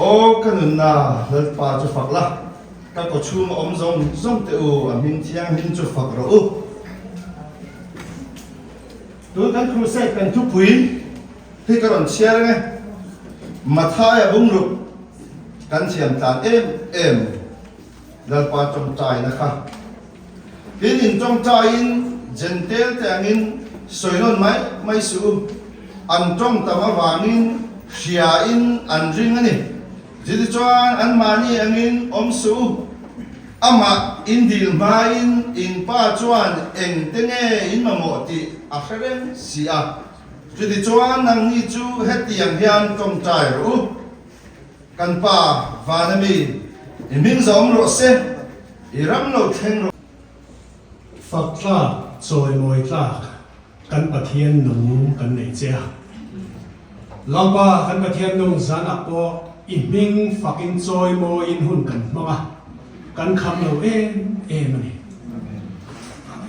Aw ka nunna Lalpa chu fak la, ka kawchhung a awm zawng zawng teh u, a hming thianghlim chu fak rawh u. Tun kan crusade kan thupui hi ka rawn chhiar ang e. Mathaia bungruk kan thiam tlan em em Lalpa tawngtaina kha. Tin in tawngtaiin Jentail te angin sawi nawn mai mai suh u. An tawng tam avangin hriain an ring a ni. Chutichuan anmahni angin awm suh u. Amah in dil hmain in pa chuan engte nge in mamawh tih a hre reng si a. Chutichuan nangni chu hetiang hian tawngtai rawh u, Kan Pa vana mi, i hming zawm rawh se, i ram lo thleng rawh. Fak tlak, chawimawi tlak kan Pathian nung kan nei che a. Lalpa kan Pathian nung zanah pawh i hming fakin chawimawiin hun kan hmang a, kan kham lo em em a ni.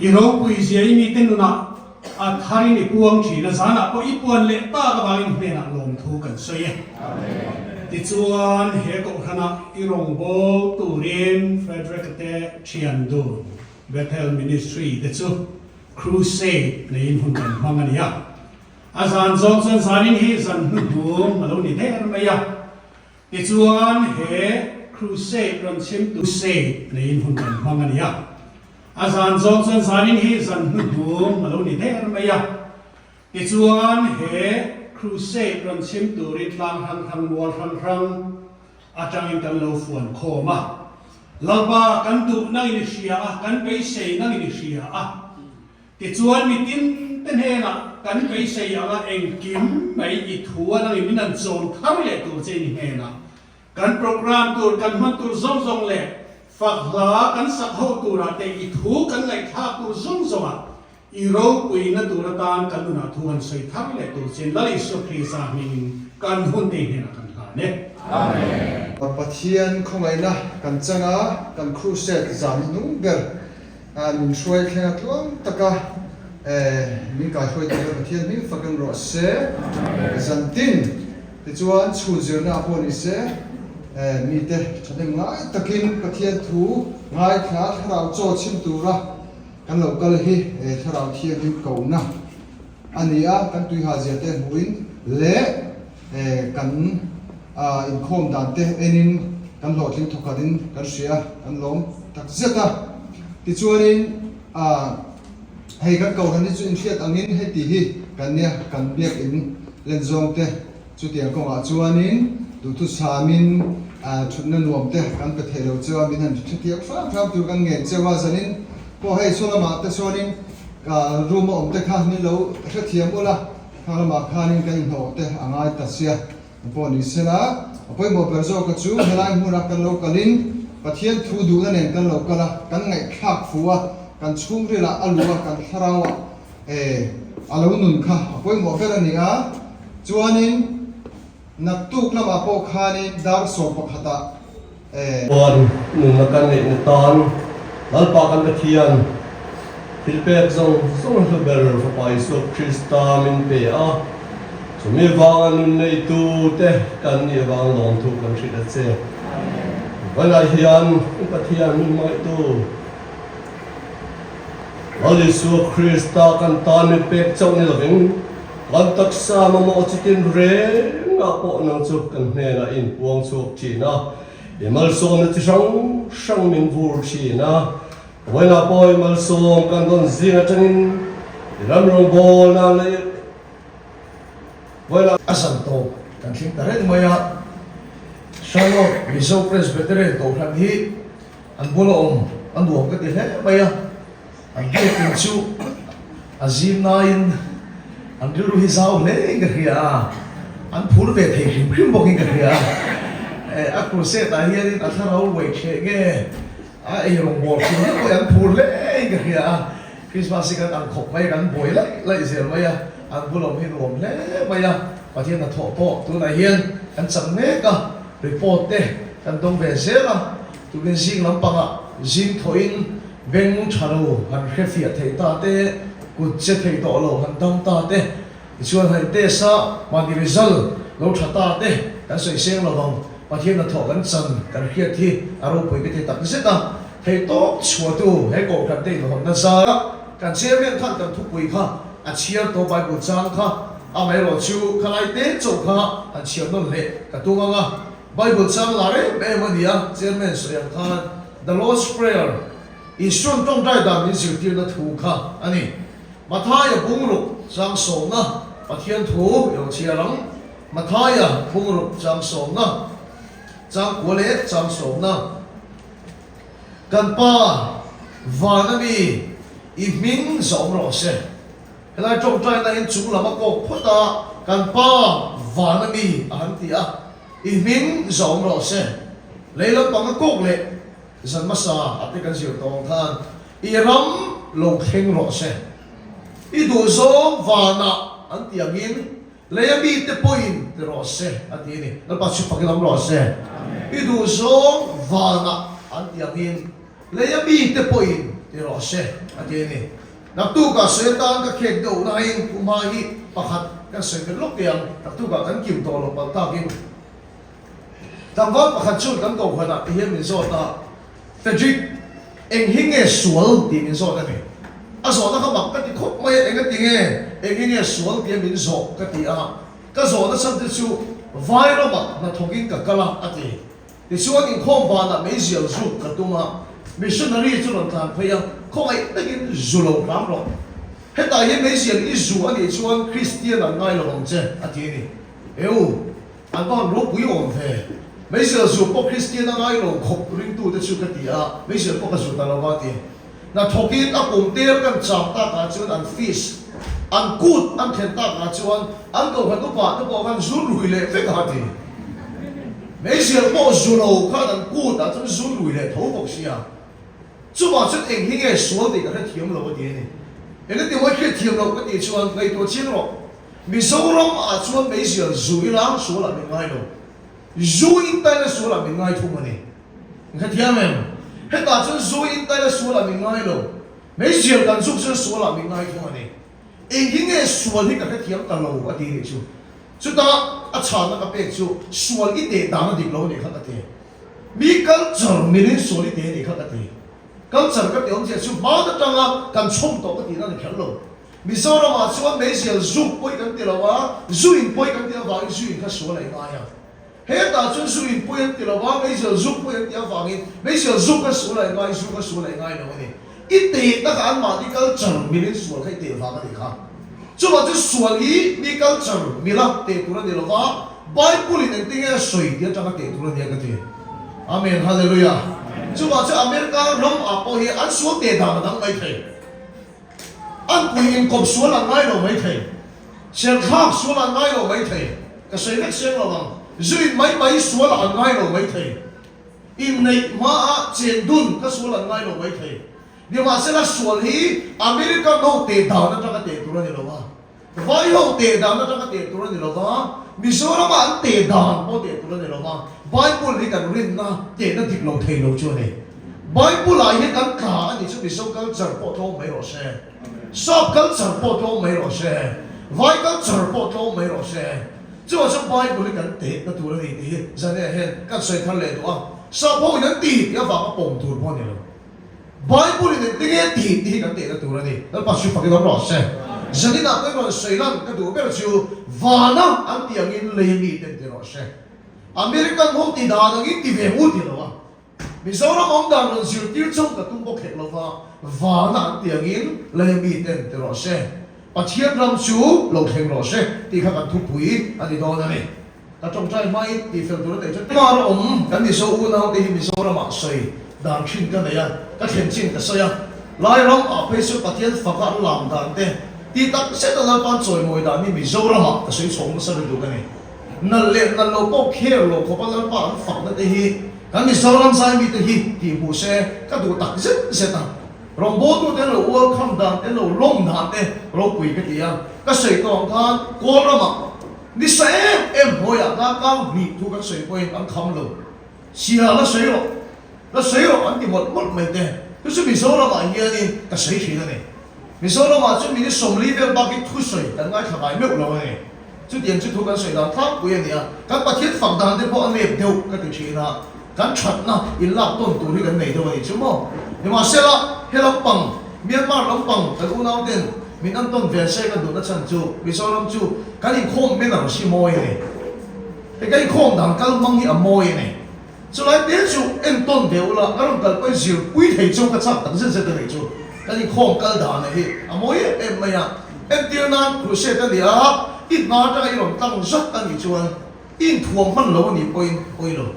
I ropui zia i mite nunah a tharin i puang thin a, zanah pawh i puan leh tak avangin hnenah lawmthu kan sawi e. Tichuan he kohhranah i rawngbâwl turin Frederick-a te thian dun Bethel Ministry te chu Crusade neiin hun kan hmang a ni a. A zan zawng chuan zanin hi zan hnuhnung a lo ni der mai a. Tichuan he Crusade rawn chhim tu Crusade neiin hun kan hmang a ni a. A zan zawng chuan zanin hi zan hnuhnung a lo ni der mai a. Tichuan he Crusade rawn chhim turin tlang hrang hrang mual hrang hrang atangin kan lo fuan khawm a. Lalpa kan duh nangin i hria a, kan beisei nangin i hria a. Tichuan mitin te hnenah kan beisei anga engkim mai i thu a nangin min an chawn thar leh tur che i ni hnenah kan program tur kan hman tur zawng zawng leh fak hla kan sak ho turah te i thu kan ngaihthlak tur zawng zawngah i ropuina tur atan kan nunah thu han sawi thar leh tur chin Lal Isua Krista hmingin kan hun te hnenah kan hlan e. Amen. Pathian khawngaihna kan chang a, kan crusade zan hnung ber min hruai thleng a tluang taka min kaihruai tura Pathian hming fakin rawh se. Zantin tichuan chhun zirna pawh ni se mite thahnem ngai takin Pathian thu ngaithla thlarau chaw chhim tura Kan lo kal hi Thlarau Thianghlim kohna a ni a, kan tuiha zia te hmuhin leh kan inkhawm dan te enin kan hlawhtling thawkhat in kan hria a, kan lawm tak zet a. Tichuanin hei kan kohhran hi chu inhriat angin heti hi kan nia, kan biakin len zawng te Chutiang kawngah chuanin duhthusamin thutna nuam te kan pe thei lo cheu a, min han hrethiam hram hram tur kan ngen cheu a, zanin pawh hei saw lamah te sawnin room a awm te kha min lo hrethiam ula, khang lamah khanin kan inhnawh te a ngai ta sia pawh ni sela, a pawimawh ber zawka chu helai hmuna kan lo kalin Pathian thu duhna nen kan lo kal a, kan ngaihthlak fu a, kan chhungrilah a luh a, kan thlarauah E, a lo nun kha a pawimawh ber a ni a, chuanin naktuk lamah pawh khanin dar sawm pakhatah e. Chuan nunna kan neihna tan Lalpa kan Pathian thil pek zawng zawng hlu ber Fapa Isua Krista min pe a, chumi vanga nun neitu te kan nih avang lawmthu kan hrilh a che. Vawiinah hian kan Pathian min hmangaihtu Lal Isua Krista kan tan min pek chauh ni lovin kan taksa mamawh chitin rengah pawh nang chu kan hnenah i inpuang chhuak thin a, i malsawmna chi hrang hrang min vur thin a. Vawiinah pawh i malsawm kan dawn zing atangin i ram rawngbawlna leh Vawiinah A zan tawp kan thleng ta reng mai a, Charlotte Mizo Presbyterian Kohhran hi an bula awm a nuam ka ti hle mai a, an biakin chu a zim naiin an rilru hi zau hle in ka hria a, an phur ve thei hrim hrim bawkin ka hria a, a crusade ah hianin a thlarau ruai thleh nge A ei rawngbâwl hrim hrim pawh hi an phur hle in ka hria a, Christmas hi kan ang khawp mai a, kan buai laih laih zel mai a, an bul awm hi nuam hle mai a, Pathian hnathawh pawh tunah hian kan chang mek a, report te kan dawng ve zel a, tukin zing lampangah zing thawhin beng tha lo han hre fiah thei ta te, kut che thei tawh lo han dam ta te, Tichuan hei test a mahni result lo tha ta te kan sawi seng lo vang, Pathian hnathawh kan chan kan hriat hi a ropui ka ti tak zet a, thei tawp chhuahtu he kohhran te inhawnna zar a kan chairman khan kan thupui kha a chhiar tawh Bible chang kha amaherawh chu khalai te chauh kha han chhiar nawn leh ka tum ang a, Bible chang lar em em a ni a, chairman sawi ang khan The Lord's Prayer Isuan tawngtai dan min zirtirna thu kha a ni. Mathaia bungruk chang sawmna Pathian thu i lo chhiar ang. Mathaia bungruk chang sawmna chang kua leh chang sawmna. Kan Pa vana mi i hming zawm rawh se. Helai tawngtaina in chung lam a kawk phawt a, Kan Pa vana mi a han ti a, i hming zawm rawh se. Lei lampang a kawk leh zan hmasa a te kan zir tawng khan I ram lo thleng rawh se. I duhzawng vanah an ti angin lei a mite pawhin ti rawh se a ti a ni. Lalpa chu fakin awm rawh se. I duhzawng vanah an ti angin lei a mite pawhin ti rawh se a ti a ni. Naktukah sawi atan ka khek deuh nain kumha hi pakhat kan sawi bet lawk teh ang. Naktukah kan kim tawh lo palh takin. Tlangval pakhat chuan kan kohhranah ti hian min zawt a, Frederick, eng hi nge sual tih min zawt a ni. A zawhna kha mak ka ti khawp mai a, enga ti nge eng hi nge sual tia min zawh ka ti a, ka zawhna chhan te chu vai ramah hnathawkin ka kal a, a ti. Tichuan inkhawm vanah meizial zuk ka tum a, missionary chu rawn tlan phei a, khawngaih takin zu lo hram rawh. Hetah hian meizial i zu a nih chuan Kristian an ngai lo ang che, a ti a ni. Eu! An va han ropui awm ve. Meizial zu pawh Kristian a ngai lo khawp ringtute chu ka ti a, meizial pawh ka zu ta lo va ti. Hnathawkin a kum tel kan cham takah chuan an fees, an kut an thlen takah chuan an kohhran upa te pawh khan zun rui leh vek a ti. Meizial pawh zu lo khan an kut ah chuan zun rui leh tho bawk sia. Chuvang chuan eng hi nge sual tih ka hrethiam lo a ti a ni. Engati mawi hriatthiam loh ka tih chuan ngaihtuah chiang rawh. Mizoram ah chuan meizial zu ila sual ah min ngai lo. Zu in taila sual ah min ngai thung a ni. In hrethiam em? Hetah chuan zu in taila sual ah min ngai lo. Meizial kan zuk chuan sual ah min ngai thung a ni. Eng hi nge sual hi ka hrethiam ta lo a ti nih chu. Chutah a chhanna ka pek chu sual i teh dan a dik lo a nih kha ka ti. Mi culture milin sual i teh a nih kha ka ti. Culture ka tih awmzia chu hmaan atanga kan chhawm tawh ka tihna a ni kher lo. Mizoramah chuan meizial zuk pawi kan ti lo a, zu in pawi kan tih avangin zu in kha sual a ingai a. Hetah chuan zu in pawi an ti lo a, meizial zuk pawi an tih avangin meizial zuk kha sual a ingai, zu kha sual a ingai lo a ni. I tehna kha anmahni culture milin sual kha i teh vang a nih kha. Chuvang chu sual hi mi culture mila teh tur a ni lo va, Bible in engtin nge a sawi tih atanga teh tur a nia ka ti. Amen Hallelujah. Chuvang chu America ram ah pawh hi an sual teh dan a dang mai thei. An pui inkawp sual an ngai lo mai thei. Serthlak sual an ngai lo mai thei. Ka sawi vek seng lo ang. Zu in mai mai sual ah an ngai lo mai thei. Inneih hmaah chen dun ka sual an ngai lo mai thei. Nimahsela sual hi American ho teh dan atanga teh tur a ni lo a. Vai ho teh dan atanga teh tur a ni lo va, Mizorama an teh dan pawh teh tur a ni lo va, Bible hi kan rinna tehna dik lo thei lo chu a ni. Bible ah hian kan tla a nih chu Mizo culture pawh tlawm mai rawh se, Sap culture pawh tlawm mai rawh se, Vai culture pawh tlawm mai rawh se. Chuvang chuan Bible hi kan tehna tur a ni tih hi Zania hian kan sawi thar leh duh a. Sap ho in an ti tih avanga pawm tur pawh a ni lo. Bible in engtin nge ti tih hi kan tehna tur a ni. Lalpa chu fakin awm rawh se. Zaninah pawhin rawn sawi lan ka duh ber chu vana an tih angin lei mi ten ti rawh se. American ho ti dan angin ti ve mu ti lo a. Mizoram awm dan rawn zirtir chauh ka tum bawk hek lo va, vana an tih angin lei mi ten ti rawh se. Pathian ram chu lo thleng rawh se tih kha kan thupui a ni dawn a ni. Ka tawngtai hmain tih fel tur a neih chuan Mar awm kan Mizo unaute hi Mizoramah sawi dan thin ka nei a, ka thlen chin ka sawi a. Lai ram ah phei chu Pathian faka an lam dan te ti tak zet a Lalpan chawimawi dan hi Mizoramah ka sawi chhawng nasa lutuk a ni. Nalh leh nalh lo pawh kher lo khawpa Lalpa an fakna te hi kan Mizoram zai mite hi tih hmuh se ka duh tak zet zet a. Rawngbawltute an lo welcome dan te, an lo lawm dan te ropui ka ti a. Ka sawi tawh ang khan Kawl ramah Ni sa em em hnuaiah tlangkang hnih thu kan sawi pawhin an kham lo. Sia la sawi rawh, la sawi rawh an ti mawlh mawlh mai te. Chu chu Mizoramah hianin ka sawi thin a ni. Mizoramah chu minute 40 vel bakin thu sawi kan ngaithla ngai meuh lo a ni. Chutiang chu thu kan sawi dan tlangpui a ni a, kan Pathian fak dan te pawh a nep deuh ka ti thin a, kan thatna inlak tawn tur hi kan nei deuh a ni chu maw. Nimahsela, he lampang, Myanmar lampang kan unauten Min an tawn ve se ka duhna chhan chu Mizoram chu kan inkhawm manner hi mawi a ni. Hei ka inkhawm dan kal hmang hi a mawi a ni. Chulai te chu entawn ve ula ka rawn kalpui zirpui thei chu ka chak tak zet zet a nih chu. Kan inkhawm kal dan hi a mawi em em mai a. Entir nan crusade a ni a, i hna atanga i rawn tlang zat a nih chuan I inthuam hman lo a nih pawhin pawi lo,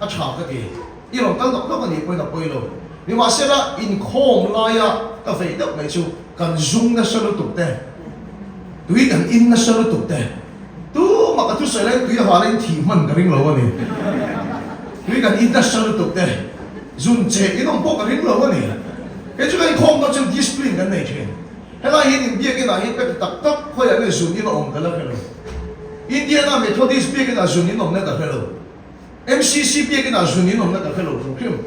a tha ka ti. I rawn kal nawk nawk a nih pawhin a pawi lo. Nimahsela, inkhawm laia ka vei deuh mai chu kan zung nasa lutuk te, tui kan in nasa lutuk te, tumah ka thusawi laiin tui a hah laiin thih hman ka ring lo a ni. Tui kan in nasa lutuk te, zun cheh in awm pawh ka ring lo a ni. Kei chu ka inkhawm dawn chuan discipline kan nei thin. Helai hian inbiakin ah hian ka ti tak tak, khawiah nge zun in a awm ka la hre lo. Indiana Methodist biakin ah zun in awmna ka hre lo. MCC biakin ah zun in awmna ka hre lo hrim hrim.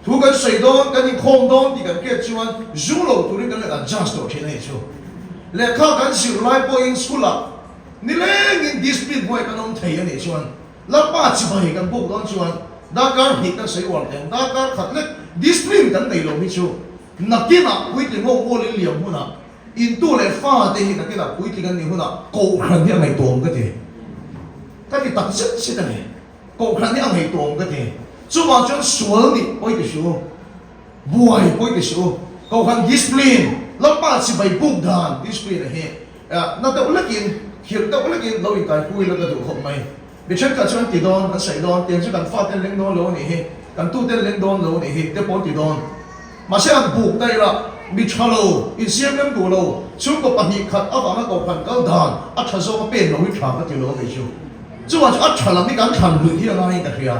Thu kan sawi dawn, kan inkhawm dawn tih kan hriat chuan zu lo turin kan rawn adjust tawh thin a nih chu. Lehkha kan zir lai pawhin school ah nilengin discipline hnuai kan awm thei a nih chuan Lalpa chibai kan buk dawn chuan darkar hnih kan sawi uar teh ang, darkar khat lek discipline kan nei lo hi chu Nakinah puitling ho mual in liam hunah intu leh fa te hi nakinah puitling an nih hunah kohhran hi a ngaihtuahawm ka ti. Ka ti tak zet zet a ni. Kohhran hi a ngaihtuahawm ka ti. Chuvang chuan sual nih pawi ti suh u. Buai pawi ti suh u. Kohhran discipline, Lalpa chibai buk dan discipline a hi na deuh lekin, khirh deuh lekin lo inkaipui la ka duh khawp mai. Mi thenkhat chuan ti dawn, an sawi dawn, tiang chu kan fate an leng dawn lo a nih hi, kan tute an leng dawn lo a nih hi te pawh an ti dawn. Mahse an buk daih lah, mi tha lo, insiam rem duh lo, chhungkaw 2 khat avanga kohhran kal dan a tha zawng a pen lo hi tha ka ti lo a kei chu. Chuvang chu a tha lam hi kan thlan luih hi a ngaiin ka hria.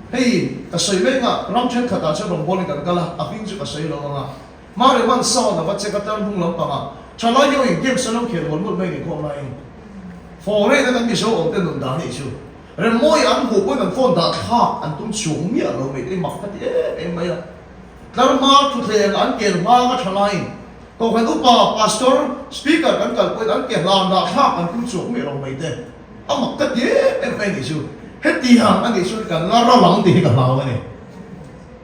Hei ka sawi mek a, ram thenkhatah chuan rawngbawlin kan kal a, a hming chu ka sawi lo ang a. Hmareman sound a va check a tlar hnung lampangah thalai ho in games an lo khel mawlh mawlh mai ni khawm laiin foreign a kan Mizo awm te nun dan nih chu Remmawi an hmuh pawhin an phone dah thlak an tum chhung miah lo mai te mak ka ti em em mai a. Tlar hma thutthleng an kel hmang a thalaiin Kohhran upa Pastor Speaker kan kal pawhin an ke hlan dah thlak an tum chhung miah lo mai te a mak ka ti em em mai nih chu hetiang a nih chuan kan la ral ang tih hi ka hlau a ni.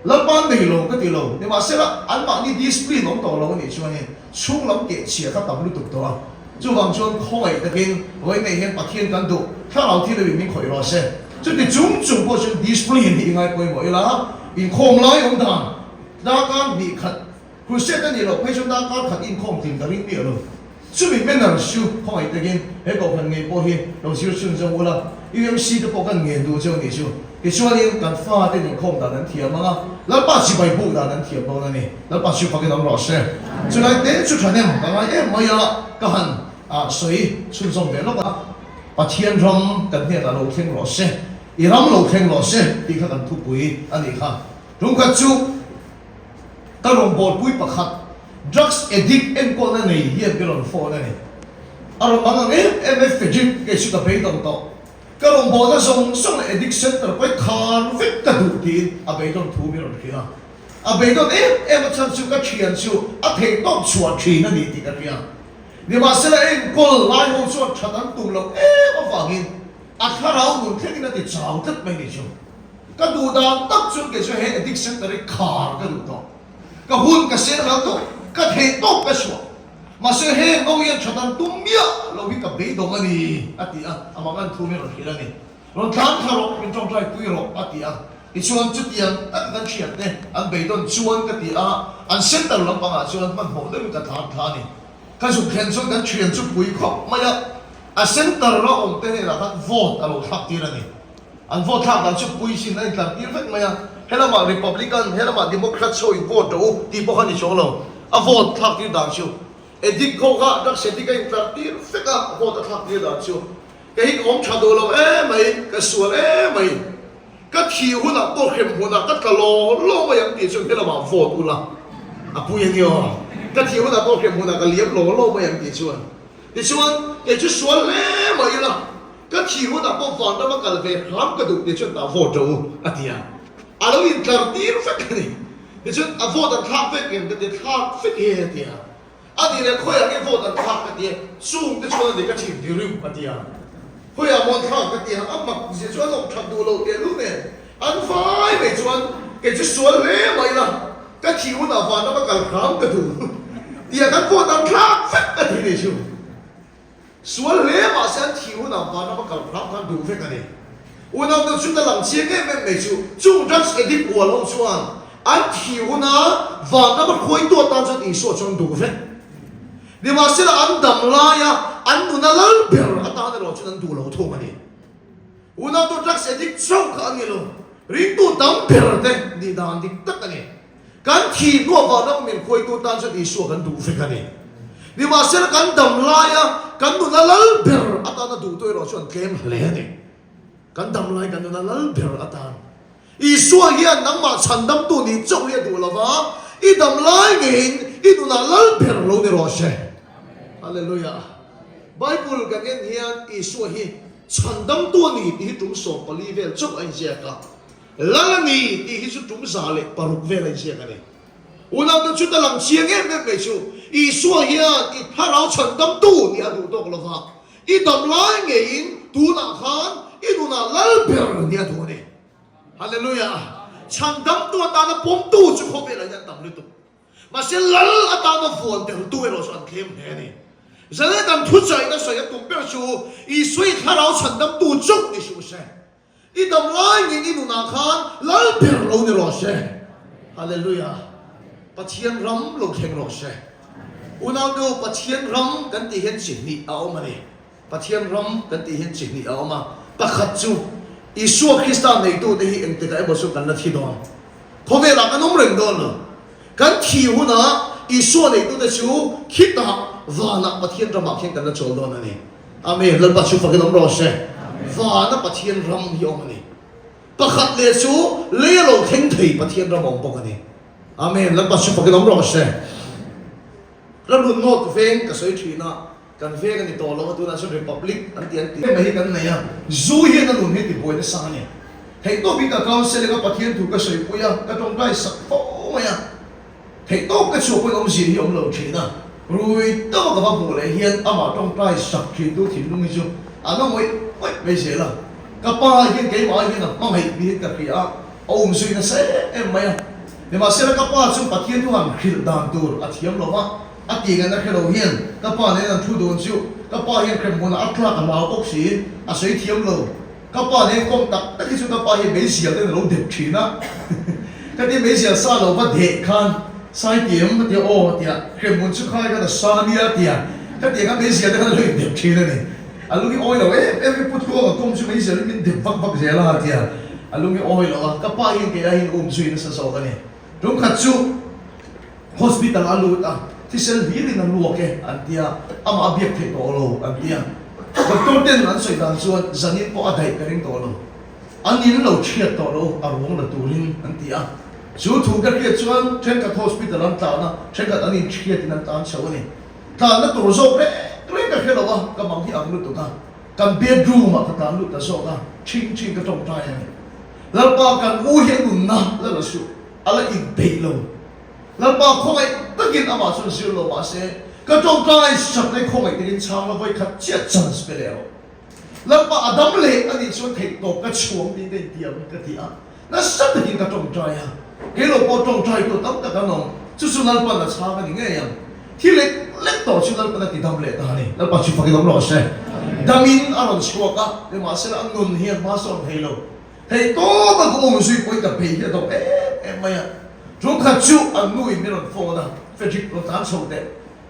Lalpa nei lo ka ti lo, nimahsela anmahni discipline awm tawh lo a nih chuanin chhung lam keh chhia kha tam lutuk tawh a. Chuvang chuan khawngaih takin vawi nei hian Pathian kan duh, thlarau thil loin min khawih rawh se. Chuti chung chung pawh chuan discipline hi i ngai pawimawh ila, inkhawm lai awm dan, darkar 2 khat, crusade a nih loh phei chuan darkar khat inkhawm tling ka ring miah lo. Chumi manners chu khawngaih takin he kohhran ngei pawh hi lo zir chhun zawng ula, UMC te pawh kan ngen duh cheu nih chu. Tichuanin kan fate inkhawm dan an thiam ang a, Lalpa chibai buk dan an thiam dawn a ni. Lalpa chu fakin awm rawh se. Chulai te chu thahnem ka ngai em mai a, ka han sawi chhunzawm ve lawk a. Pathian ram kan hnenah lo thleng rawh se, i ram lo thleng rawh se tih kha kan thupui a nih kha. Tumkhat chu. Ka rawngbawlpui pakhat drugs addict enkawlna nei hian ka rawn phone a ni. A rawn bang ang em em e Frederick kei chu ka beidawng tawh. Ka rawngbawlna zawng zawng leh addict center pawh hi khar vek ka duh tiin a beidawn thu min rawn hrilh a. A beidawn em em a chhan chu ka thian chu a theihtawp chhuah thin a ni tih ka hria. Nimahsela enkawl lai ho chuan that an tum loh em avangin a thlarau nun thlengin a ti chau tlat mai ni chu. Ka duh dan tak chuan kei chuan he addict center hi khar ka duh tawh. Ka hun ka sel ral tawh, ka theih tawp ka chhuah. Mahse heng ho hian tha dan tum miah lo hi ka beidawng a ni, a ti a, amah khan thu min rawn hrilh a ni. Rawn tlan thla rawh, min tawngtai pui rawh, a ti a. Tichuan chutiang taka kan hriat te an beidawn chuan ka ti a, an center lampangah chuan hmanhmawh deuhin ka tlan thla a ni. Ka zuk thlen chuan kan thian chu pui khawp mai a, a center a awm te hnenah khan vote a lo thlak tir a ni. An vote thlak dan chu pui sin a intlar tir vek mai a, helamah Republican, helamah Democrats ho in vote rawh u tih pawh kha ni chuang lo. A vote thlak tir dan chu addict ho kha drugs addict a intlar tir vek a, vote a thlak tir dan chu kei hi ka awm tha duh lo em mai, ka sual em mai. Ka thih hunah pawh hrem hunah ka tla law law mai ang tih chuan helamah vote ula a pui a ni aw. Ka thih hunah pawh hrem hunah ka liam law law mai ang tih chuan. Tichuan kei chu sual hle mah ila ka thih hunah pawh vanrama kal ve hram ka duh tih chuan tah vote rawh u a ti a. A lo intlar tir vek a ni. Tichuan a vote an thlak vek em ka ti a, thlak vek e a ti a. A ni leh khawiah nge vote an thlak ka ti a, chung te chuan a ni ka thin ti rim a ti a. Khawiah maw an thlak ka ti a, a mak zia chuan awm that duh loh teh lu nen an vai mai chuan kei chu sual hle mai la, ka thih hunah vanram a kal hram ka duh tia kan vote an thlak vek a ti ni chu. Sual hle mahse an thih hunah vanram a kal hram khan duh vek a ni. Unau deuh chu ta lang chiang em em mai chu, chung drugs addict ual ho chuan an thih huna vanram a khuaitu atan chuan Isua chuan duh vek. Nimahsela an dam laia an nuna lal ber atan erawh chuan an duh lo thung a ni. Unau deuh drugs addict chauh kha a ni lo, ringtu dam ber te nih dan dik tak a ni. Kan thih hnuah vanram min khuaitu tan chuan Isua kan duh vek a ni. Nimahsela kan dam laia kan nuna lal ber atana duhtu erawh chu an tlem hle a ni. Kan dam lai kan nuna lal ber atan Isua hian nangmah chhandamtu nih chauh hi a duh lova, i dam lai ngeiin i nunah lal ber lo ni rawh se. Hallelujah. Bible kan en hian Isua hi chhandamtu a ni tih hi tum 14 vel chauh a inziak a. Lal a ni tih hi chu tum 106 vel a inziak a ni. Unaute chu ta lang chiang em em mai chu Isua hian i thlarau chhandamtu nih a duh tawk lova, i dam lai ngeiin tunah khan i nunah lal ber nih a duh a ni. Hallelujah! Chhandamtu atana pawmtu chu khawvelah hian an tam lutuk. Mahse lal atana vuan teltu erawh chu an tlem hle a ni. Zaleh kan thuchaihna sawi a tum ber chu Isua i thlarau chhandamtu chauh ni suh se. I dam lai ngin i nunah khan lal ber lo ni rawh se. Hallelujah. Pathian ram lo thleng rawh se. Unaunu Pathian ram kan tih hian chi hnih a awm a ni. Pathian ram kan tih hian chi hnih a awm a. Pakhat chu Isua Krista neitute hi engtikah emaw chu kan la thi dawn. Khawvelah kan awm reng dawn lo. Kan thih hunah Isua neitute chu khitah vanah Pathian ramah khian kan la chawl dawn a ni. Amen. Lalpa chu fakin awm rawh se. Vana Pathian ram hi awm a ni. Pakhat leh chu lei a lo thleng thei Pathian ram a awm bawk a ni. Amen. Lalpa chu fakin awm rawh se. Ramrun North veng ka sawi thin a, kan veng a ni tawh lo a, tunah chuan Republic an ti an ti mai hi kan nei a, zu hian a nun hi tibuai nasa a ni. Theihtawp hi ka counselling a, Pathian thu ka sawipui a, ka tawngtai sak fo mai a. Theihtawp ka chhuah pawhin awmzia hi a awm lo thin a, rui deuh a ka va hmuh leh hian amah tawngtai sak thintu thinlung hi chu a na ngawih ngawih mai zel a. Ka pa hian keimah hian a hmangaih niin ka hria a, a awm zui nasa em em mai a. Nimahsela ka pa chu Pathian thu han hrilh dan tur a thiam lo va, a tih ngaihna hre lo hian ka pa nen an thu dun chu ka pa hian hremhmunah a tlak a hlau bawk si, a sawi thiam lo. Ka pa nen kawm tak tak hi chu ka pa hi meizial ten a lo dep thin a, ka tia meizial sa lo va deh khan Saitiam ka tia aw a tia, hremhmun chu khai khan a sa nia a tia, ka tia khan meizial te khan a lo indep thin a ni. A lung i awi lo em em i pu tluang a kawm chu meizial in min dep vak vak zel a a tia, a lung i awi lo a, ka pa hian kei aiin um zui nasa zawk a ni. Tumkhat chu. Hospital a lut a, thisen hlirin a luak e an tia, amah a biak theih tawh lo an tia. Doctor ten an sawi dan chuan zanin pawh a daih ka ring tawh lo, an in lo chhiat tawh lo a ruang la turin an ti a. Chu thu ka hriat chuan thenkhat hospital an tlan a, thenkhat an in chhiatin an tlan chho a ni. Tlanna tur zawk reng reng ka hre lo a, ka mang hi ang lutuk a, kan bedroom ah ka tlan lut ta zawk a, chhing chhing ka tawngtai a ni. Lalpa kan u hi a nunna la la suh, a la inpeih lo. Lalpa khawngaih takin amah chuan zir lo mahse, ka tawngtai sak leh khawngaih takin chhang la vawi khat chiah chance pe leh rawh. Lalpa a dam leh a nih chuan theihtawp ka chhuang tiin ka intiam ka ti a. Nasa takin ka tawngtai a, kei lo pawh tawngtai tu tam tak an awm. Chu chu Lalpan a chhang a ni ngei ang. Thi lek lek tawh chu Lalpan a ti dam leh ta a ni. Lalpa chu fakin awm rawh se. Damin a rawn chhuak a, nimahsela a nun hian hma sawn thei lo. Thei tawp a ka awm zui pawhin ka bei hi a dawp em em mai a. Ṭumkhat chu an nuin min rawn phone a, Frederick rawn tlan chho teh.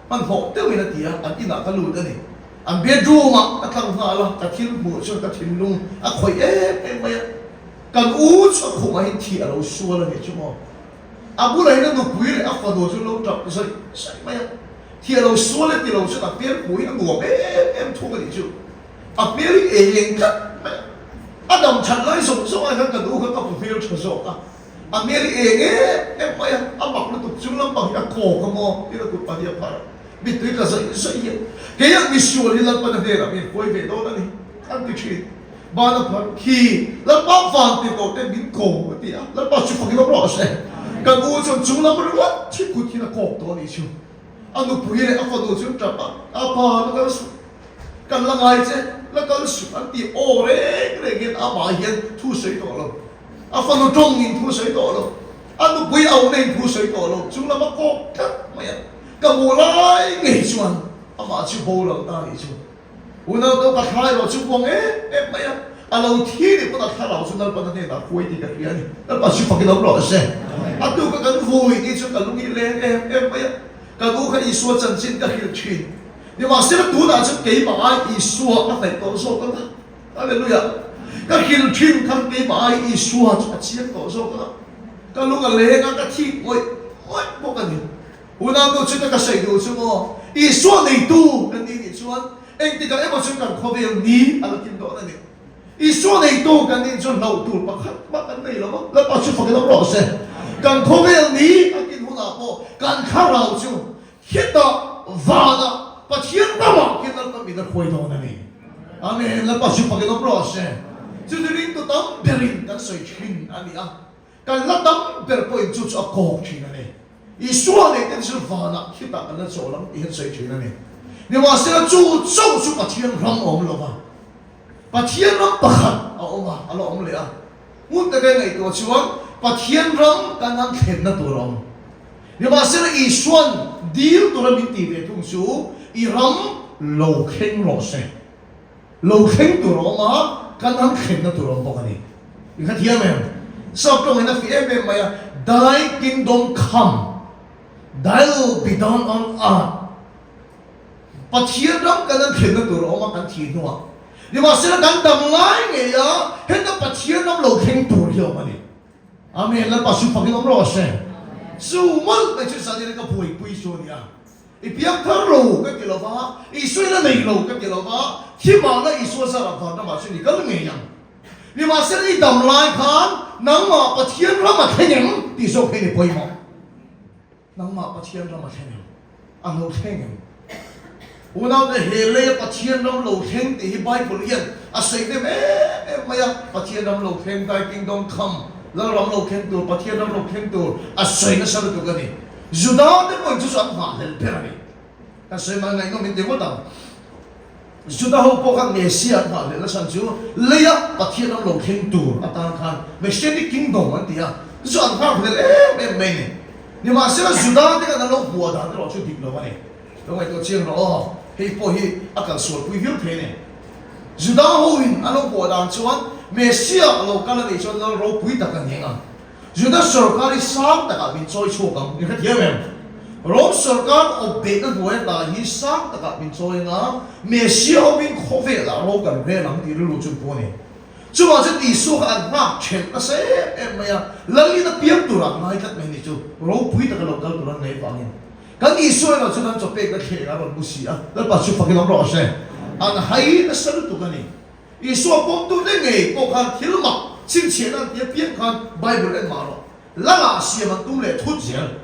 Hmanhmawh deuhin a ti a, an inah ka lut a ni. An bedroom ah ka tlang nghal a, ka thil hmuh chuan ka thinlung a khawih em em mai a. Kan u chu a khumah hian thih a lo sual a nih chu maw? A bulah hian a nupui leh a fanu chu an lo tap zawih zawih mai a. Thih a lo sual e ti lo chuan a hmel hmuh hi a nuam em em thung a nih chu. A hmel hi ei eng tlat mai a. A dam that lai zawng zawng ah hian kan u kha ka hmu hmel tha zawk a. A hmel hi eng em em mai a, a mak lutuk chung lampang hi a kawk a maw tiin a kut pahnih a phar a, mittui tla zawih zawih hian kei ang misual hi Lalpan a hnenah min huai ve dawn a ni an ti thin. Ban a phar khi Lalpa van ti tawh ten min ko a ti a, Lalpa chu fakin awm rawh se. Kan u chuan chung lam ringawt hi kut hian a kawk tawh a nih chu. A nupui leh a fanu chu an tap a, a pa la kal suh, kan la ngai che, la kal suh an ti aw reng reng hian amah hian thu sawi tawh lo. A fanu tawngin thu sawi tawh lo, a nupui auhna in thu sawi tawh lo, chung lama kawk tlat mai a, ka hmuh lai ngei chuan amah chu boral ta nih chu. Unau te ka thla erawh chu buang em em mai a, a lo thi nih pawn a thlarau chu Lalpan a hnenah huai tih ka hria a ni. Lalpa chu fakin awm rawh se. A tuka kan vui ni chu ka lung i leng em em mai a, ka nu kha Isua chanchin ka hrilh thin. Nimahsela tunah chuan keimah ai Isua a hnaih tawh zawk ang a. Hallelujah! Ka hrilh thin khan keimah ai Isua chu a chiang tawh zawk a, ka lung a leng a, ka thik ngawih ngawih bawk a ni. Unau nu chuta ka sawi duh chu maw, Isua neitu kan nih nih chuan engtikah emaw chuan kan khawvel ni a la kim dawn a ni. Isua neitu kan nih chuan hlauh tur pakhat mah kan nei lo va, Lalpa chu fakin awm rawh se. Kan khawvel ni a kin hunah pawh kan thlarau chu Hetah vanah Pathian ramah khian Lalpa min a hruai dawn a ni. Amen. Lalpa chu fakin awm rawh se. Chu chu ringtu tam berin kan sawi thin a ni a, kan la tam ber pawhin chu chu a kawk thin a ni. Isua nei ten chu vanah khitah kan la chawl ang tih hian sawi thin a ni. Nimahsela chu chauh chu Pathian ram a awm lo va, Pathian ram pakhat a awm a, a la awm leh a. Hmun taka ngaihtuah chuan Pathian ram kan han thlenna tur a awm. Nimahsela Isua'n dil tura min tih ve thung chu i ram lo thleng rawh se. Lo thleng tur a awm a, kan han thlenna tur a awm bawk a ni. I hrethiam em? Sap tawngin a fih em em mai a, Thy kingdom come, thy will be done on earth. Pathian ram kan han thlenna tur a awm a, kan thih hnuah. Nimahsela kan dam lai ngei a, heta Pathian ram lo thleng tur hi a awm a ni. Amen, Lalpa su fakin awm rawh se. Chu mawlh mai chu zanin ka buaipui chu a ni a. I piang thar lo ka ti lo va, Isua in a nei lo ka ti lo va, thi mahna Isua zarah van ramah chuan i kal ngei ang. Nimahsela i dam lai khan nangmah Pathian ram a thleng em tih zawk hi a ni pawimawh. Nangmah Pathian ram a thleng em? A lo thleng em? Unaute, he leia Pathian ram lo thleng tih hi Bible hian a sawi hnem em em mai a. Pathian ram lo thleng, Thy kingdom come, Lal ram lo thleng tur, Pathian ram lo thleng tur a sawi nasa lutuk a ni. Juda te pawhin chu chu an nghahhlelh ber a ni. Kan sawi mai ngaihnawm in ti ngawt ang. Juda ho pawh khan Messiah an nghahhlelh na chhan chu leia Pathian ram lo thleng tur atan khan Messianic Kingdom an ti a, chu chu an nghakhlelh em em mai a ni. Nimahsela Juda te khan an lo hmuah dan erawh chu dik lo a ni. Lo ngaihtuah chiang rawh aw, hei pawh hi a kalsualpui viau thei a ni. Juda ho in an lo hmuah dan chuan Messiah a lo kal a nih chuan lal ropui tak a ni ang. Juda sorkar hi sang takah min chawi chhuak ang, in hrethiam em? Rom sorkar awp behna hnuai ata hi sang takah min chawi ang a, Messia awmin khawvelah ro kan rel ang tih rilru chu pu a ni. Chuvang chuan Isua kha an nghak thelh nasa em em mai a, Lalin a piang turah ngai tlat mai ni chu, ropui taka lo kal tur an ngaih vangin. Kan Isua erawh chuan an chawpekna thleng a rawn mu si a, Lalpa chu fakin awm rawh se, an hai nasa lutuk a ni. Isua pawmtute ngei pawh khan thil mak chhinchhiahna an ti apiang khan Bible en mah rawh. Lala siam an tum leh thut zel.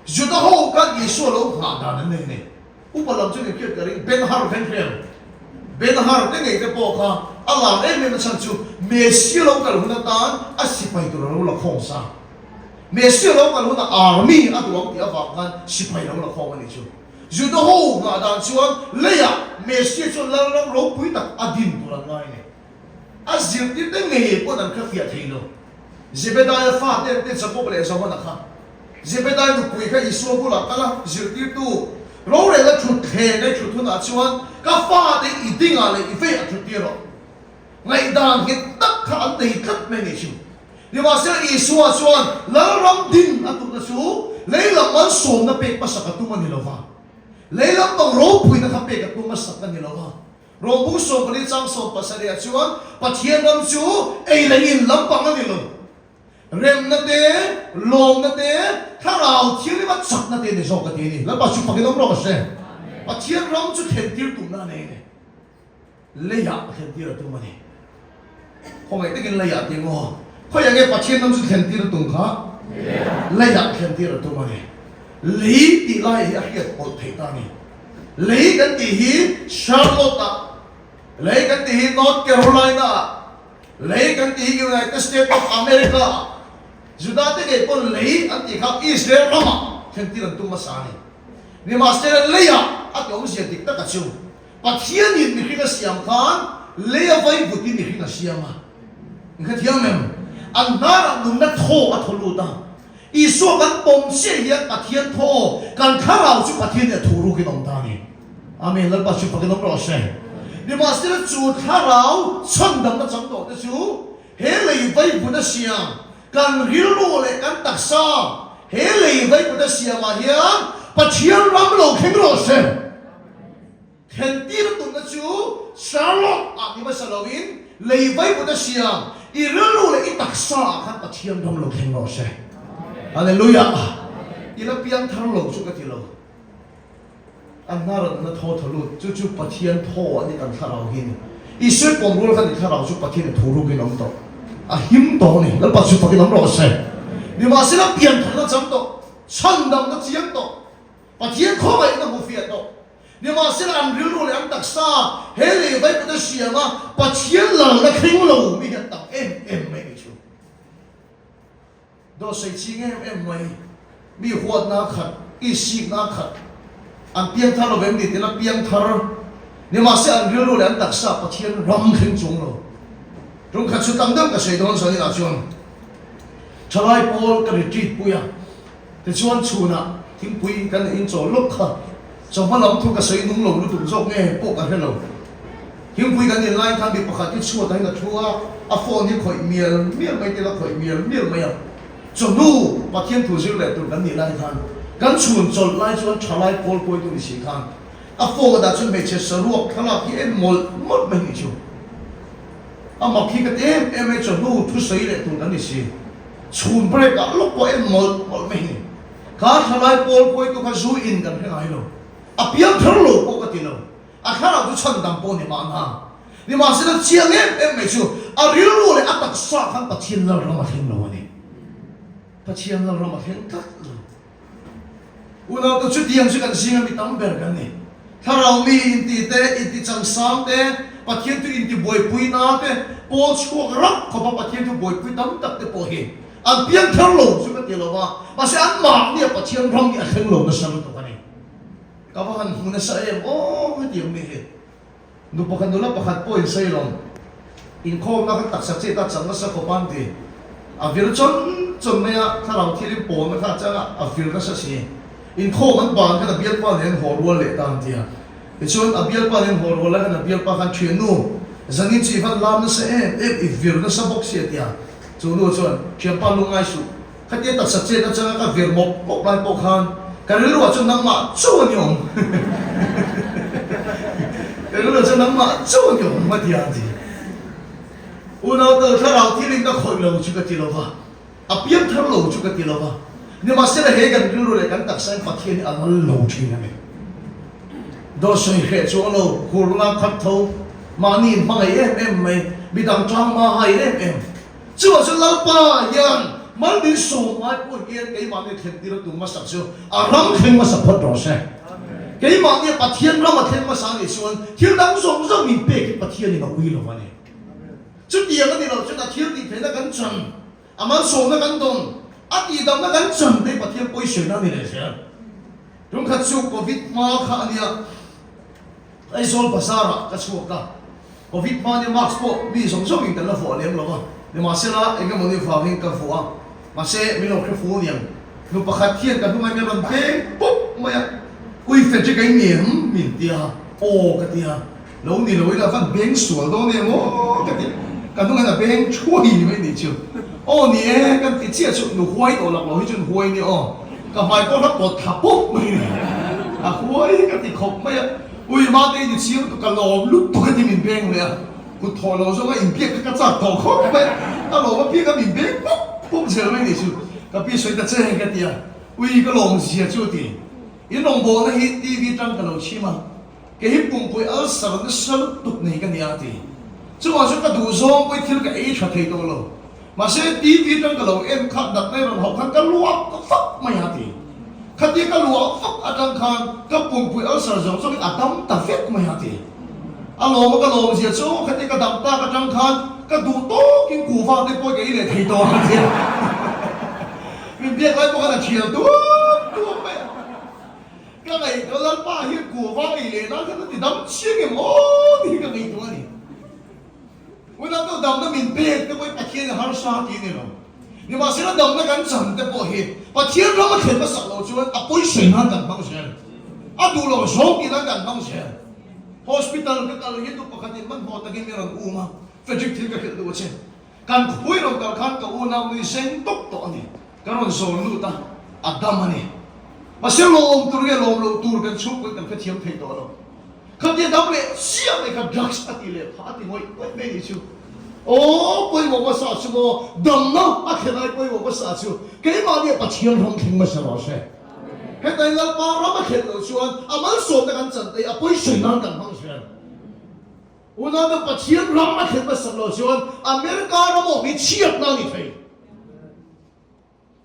Juda ho khan Isua lo nghah dan an nei a ni. Upa lam chu nin hriat ka ring, Ben Hur kha in hria em? Ben Hur te ngei te pawh kha a lar em em a chhan chu Messia lo kal hun atan a sipai tur a lo la khawm sa. Messia lo kal hunah army a duh ang tih avang khan sipai lo la khawm a nih chu. Juda ho nghah dan chuan leiah Messia chuan Lalram ropui tak a din tur an ngai a ni. A zirtirte ngei pawn an kha fiah thei lo. Zebedaia fate an te Jakob leh Johana kha. Zebedai nupui kha Isua bulah kal a, zirtirtu, rorelna thutthleng a i thut hunah chuan ka fate i dingah leh i veiah thut tir rawh. Ngaihdan nghet tak kha an nei tlat mai nih chu. Nimahsela Isua chuan Lalram din a tumna chu lei lam malsawmna pek hmasak a tum a ni lo va, lei lam bang ropuina kha pek a tum hmasak a ni lo va. Rawng 14 chang 17 ah chuan Pathian ram chu ei leh in lampang a ni lo. Remna te, lawmna te, thlarau thianglima chakna te a ni zawk a ti a ni. Lalpa chu fakin awm rawh se. Pathian ram chu thlentir tumna a nei a ni. Leiah thlentir a tum a ni. Khawngaih takin leiah ti maw? Khawiah nge Pathian ram chu thlentir a tum kha? Leiah thlentir a tum a ni. Lei tih lai hi a hriat pawlh theih ta a ni. Lei kan tih hi Charlotte-ah, lei kan tih hi North Carolina-ah, lei kan tih hi United States of America-ah, Juda te ngei pawn lei an tih kha Israel ramah thlentir an tum hmasa a ni. Nimahsela leiah a ti awmzia dik taka chu Pathianin mihring a siam khan lei a vai vutin mihring a siam a. In hrethiam em? An hnarah nunna thaw a thaw lut a. Isua kan pawm chiah hian Pathian thaw, kan thlarau chu Pathian nih a thu rukin awm ta a ni. Amen. Lalpa chu fakin awm rawh se. Nimahsela chu thlarau chhandamna chang tawh te chu he lei vai vut a siam, kan rilru leh kan taksa he lei vai vut a siamah hian Pathian ram lo thleng rawh se. Thlentir tumna chu Charlotte ah ni hmasa loin lei vaivut a siam, i rilru leh i taksa ah khan Pathian ram lo thleng rawh se. Hallelujah! I la piang thar lo chu ka ti lo. A hnar a nuna thaw thaw lut, chu chu Pathian thaw a ni kan thlarau hi a ni. I sawi pawm rual khan i thlarau chu Pathian in thu rukin a awm tawh. A him tawh a ni. Lalpa chu fakin awm rawh se. Nimahsela pian tharna chang tawh, chhandamna chiang tawh, Pathian khawngaihna hmu fiah tawh. Nimahsela an rilru leh an taksa he lei vaiput a siam a, Pathian lalna thleng lo mi hi an tam em em mai ni chu. Dawt sawi ching em em mai, mi huatna khat, isikna khat, an piangthar lo vem ni tila piangthar, nimahse an rilru leh an taksa Pathian ram thleng chung lo. Tumkhat chu tam deuh ka sawi dawn zanin ah chuan thalai pawl ka retreat pui a. Tichuan chhunah thingpui kan in chawl lawk kha chawhma lam thu ka sawi nung lo lutuk zawk nge pawh ka hre lo. Thingpui kan in laiin khan mi pakhat hi chhuatah hian a thu a, a phone hi khawih mial mial mai tila khawih mial mial mai a. Chawhnu Pathian thu zir leh tur kan nih lai khan kan chhun chawlh lai chuan thalai pawl pawitu ni si khan a phone ah chuan hmeichhe saruak thlalak hi en mawlh mawlh mai ni chu. A mak hi ka ti em em mai chawhnu thu sawi leh tur kan ni si. Chhun break ah lawk pawh en mawlh mawlh mai ni. Kha thlalai pawl pawitu kha zu in kan hre ngai lo. A piang thar lo pawh ka ti lo. A thlarau chu chhandam pawh ni mahna. Nimahsela chiang em em mai chu a rilru leh a taksa khan Pathian Lalram a thleng lo a ni. Pathian Lalram a thleng tlat lo. Unaute chutiang chu kan zinga mi tam ber kan ni. Thlarau mi inti te, inti changsang te, Pathian thu inti buaipui na te, pawl chhuak rap khawpa Pathian thu buaipui tam tak te pawh hi an piang thar lo chu ka ti lo va, mahse an mahnia Pathian ram hi a thleng lo nasa lutuk a ni. Ka va han hmu nasa em aw hetiang mi hi. Nu pakhat nula pakhat pawh in sawi lawm. Inkhawmna kha taksa chet a chang nasa khawp a an ti. A vir chawn chawn mai a, thlarau thil in pawlna kha a chang a, a vir nasa si. Inkhawm an ban khan a bialpa nen an haw rual leh ta an ti a. Tichuan a bialpa nen haw rual lai khan a bialpa khan thiannu, zanin chu i van lam nasa em em, i vir nasa bawk si a ti a. Chu nu chuan, Thianpa lungngai suh. Khatia taksa chet atanga ka vir mawp mawp lai pawh khan ka rilruah chuan nangmah chauh a ni awm. Ka rilruah chuan nangmah chauh a ni awm a ti a ti. Unau tal thlarau thilin ka khawih lo chu ka ti lo va, a piang thar lo chu ka ti lo va, nimahsela he kan rilru leh kan taksa in Pathian hi a lal lo thin a ni. Dawt sawi hreh chuang lo, hurna khat tho, mahni inhmangaih em em mai, midang tang hma hai em em. Chuvah chuan Lalpa hian mal min sawm ngai pawh hian keimahni thlentir a tum hmasak chu a ram thleng hmasa phawt rawh se. Keimahnia Pathian ram a thleng hmasa anih chuan thil dang zawng zawng min pek hi Pathianin a ui lo a ni. Chutiang a ni loh chuan a thil tih theihna kan chan, a malsawmna kan dawn, a tihdamna kan chan te hi Pathian pawisawina a ni leh zel. Tumkhat chu Covid hma kha a nia. Aizawl bazar ah ka chhuak a, Covid hma nia mask pawh mi zawng zawng in kan la vuah lem lo a. Nimahsela, eng emaw ni vangin ka vuah a, mahse min lo hre ful niang. Nu pakhat hian ka hnungah min rawn beng pup mai a, Ui Frederick a i ni em? min ti a, Aw ka ti a, Lo ni lo ila van beng sual dawn em aw ka ti, ka hnungah hian a beng thuai mai nih chu. Aw ni e, kan ti chiah chu nu huai tawh lak lo hi chuan huai ni aw, ka hmai pawh hla pawt thla pup mai ni, a huai ka ti khawp mai a, Ui mate i ni chiang lutuk ka lawm lutuk a ti min beng leh a. Kut thawh lo zawng a inbiak kha ka chak tawh khawp mai a, a lawm apiang a min beng pup pup zel mai nih chu. Ka pi sawi ta che ka ti a, ui ka lawm zia chu a ti. In rawngbawlna hi TV tang ka lo chhim a, kei hi pumpui ulcer nasa lutuk nei ka nia a ti. Chuvang chuan ka duh zawng pawhin thil ka ei tha thei tawh lo. Mahse TV tang ka lo en kha natna i rawn hauh khan ka luah vak mai a ti. Khatia ka luah vak atang khan ka pumpui ulcer zawng zawngin a dam ta vek mai a ti. A lawm a ka lawm zia chu khatia ka dam tak atang khan ka duh tawkin kuhva te pawh ka ei leh thei tawh a ti. Min biak lai pawh khan a thial tuam tuam mai a. Ka ngaihtuah Lalpa hian kuhva ei leh nan khan a ti dam chiang em aw tih hi ka ngaihtuah a ni. Unau damna min pek te pawh hi Pathian i harsa tih a ni lo. Nimahsela damna kan chan te pawh hi Pathian ram a thlen hmasak loh chuan a pawisawi nan kan hmang zel. A duh loh zawng tih nan kan hmang zel. Hospital ka kal hi tu pakhatin hmanhmawh takin mi rawn um a, Frederick thil ka hrilh duh a che. Kan khui rawn kal khan ka unau nui zeng tawp tawh a ni. Ka rawn zawn lut a, a dam a ni. Mahse lawm tur nge lawm loh tur kan chhungkaw kan hrethiam thei tawh lo. Khatia dam leh chiah mai kha drugs a ti leh phah a ti ngawih ngawih mai nih chu. Aw pawimawh hmasa chu maw damna a thlen ai pawimawh hmasa chu keimahni a Pathian ram thleng hmasa rawh se. Hetlai Lalpa ram a thlen loh chuan a malsawmna kan chan te a pawisawi nan kan hmang zel. Unau Pathian ram a thlen hmasak loh chuan America ram awm hi chhiatna a ni thei.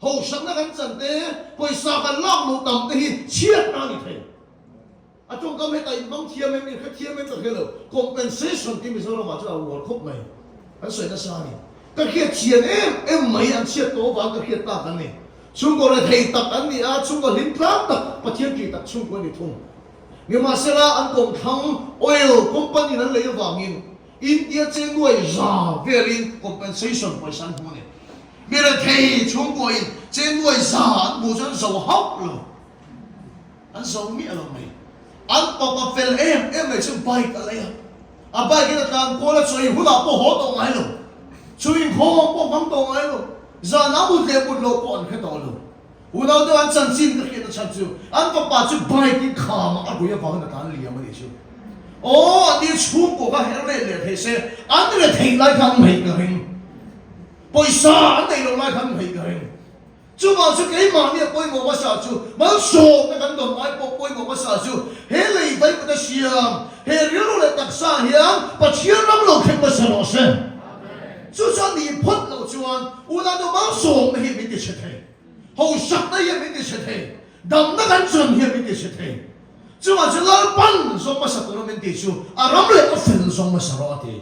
Hosakna kan chan te, pawisa kan lak luh tam te hi chhiatna a ni thei. A tawngkam hetah in hmang thiam em, in hre thiam em ka hre lo. Compensation tih Mizoramah chuan a uar khawp mai. Kan sawi nasa a ni. Ka hriat chian em em mai an chhiat tawh avang ka hriat tak an ni. Chhungkaw rethei tak an ni a, chhungkaw hlim tlang tak, Pathian ṭih tak chhungkaw a ni thung. Nimahsela an kawmthlang oil company in an lei avangin India cheng nuai za velin compensation pawisa an hmu a ni. Mi rethei chhungkuain cheng nuai za an hmuh chu an zo hauh lo. An zo miah lo mai. An papa fel em em mai chu bike a lei a. A bike in a tlan kual a chawi hunah pawh haw tawh ngai lo. Chhui inkhawm pawh hmang tawh ngai lo. Zanah mut leh mut loh pawh an hre tawh lo. Unau deuh an chanchin ka hriat a chhan chu an fapa chu bike in khamah a rui avangin a tlan liam a nih chu. Aw an ni chhungkaw kha her let leh thei se an rethei lai kha an hmeih ka ring. Pawisa an neih loh lai kha an hmeih ka ring. Chuvang chu keimahni a pawimawh hmasa chu malsawmna kan dawn ai pawh pawimawh hmasa chu he lei vaikut a siam he rilru leh taksa hian Pathian ram lo thleng hmasa rawh se. Chu chuan nih phawt loh chuan unau deuh malsawmna hi min ti chhe thei. Hausakna hian min ti chhe thei. Damna kan chuan hian min ti chhe thei. Chuvang chu Lalpan zawng hmasa tura min tih chu a ram leh a fel zawng hmasa rawh a ti.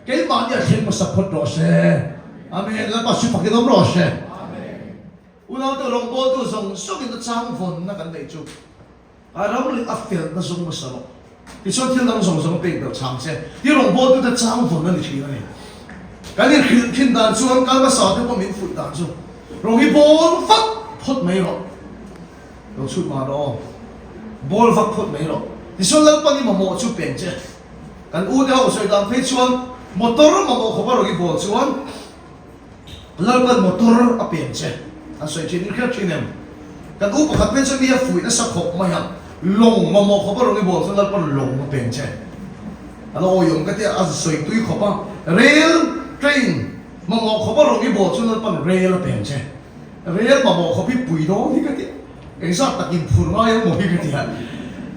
Keimahni a thleng hmasa phawt rawh se. Amen. Lalpa chu fakin awm rawh se. Unaute rawngbawltu zawng zawngin a chang vawnna kan neih chu. A ram leh a felna zawng hmasa rawh. Tichuan thil dang zawng zawng a pek belh chang che. Hi rawngbawltute chang vawn a ni thin a ni. Kan inhrilh thin dan chuan kal hmasa te pawh min fuih dan chu rawng hi bawl vak phawt mai rawh. Lo chhut mah rawh aw. Bawl vak phawt mai rawh. Tichuan Lalpan i mamawh chu peng che. Kan u te ho sawi dan phei chuan motor mamawh khawpa rawng i bawl chuan Lalpan motor a peng che an sawi thin in hriat thin em? Kan u pakhat phei chuan mi a fuih nasa khawp mai a, lawng mamawh khawp a rawn i bawl chuan Lalpan lawng a peng che. A la awiawm ka tia a sawi tui khawp a, rail, train, mamawh khawp a rawn i bawl chuan Lalpan rail a peng che. Rail mamawh khawp hi pui dawn hi ka tia, engzat tak in phur ngai ang maw hi ka tia.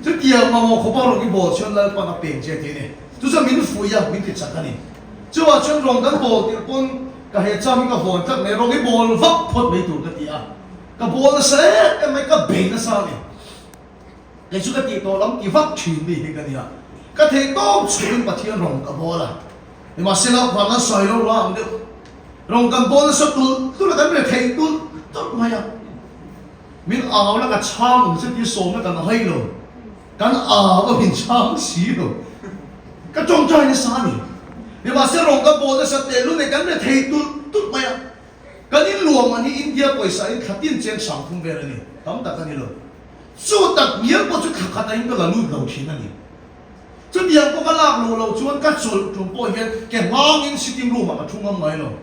Chutiang mamawh khawp a rawn i bawl chuan Lalpan a peng che tih a ni. Chu chuan min fuih a, min ti chak a ni. Chuvah chuan rawng kan bawl tirh pawn ka he cham hi ka vawn tlat mai, rawng hi bawl vak phawt mai tur ka ti a, ka bawl nasa em em mai, ka bei nasa a ni. Kei chu ka tih tawh lam ti vak thin mi hi ka nia, ka theih tawp chhuhin Pathian rawng ka bawl a, nimahsela van an sawi lo la ang deuh, rawng kan bawl nasa tulh tulh a, kan re theih tulh tulh mai a, min au la ka chhang ang che tih sawmna kan hai lo. Kan au a min chhang si lo. Ka tawngtai nasa a ni. Nimahse rawng ka bawl nasa tehlul nen kan rethei tulh tulh mai a. Kan inluam an hi India pawisa in thla tin cheng 30 vel a ni, tam tak a ni lo. Chu tak ngial pawh chu thla khat ah in ka la lut lo thin a ni. Chutiang pawh ka lak lo lo chuan ka chawlh tum pawh hian ke hmangin sitting room ah ka thu ngam ngai lo.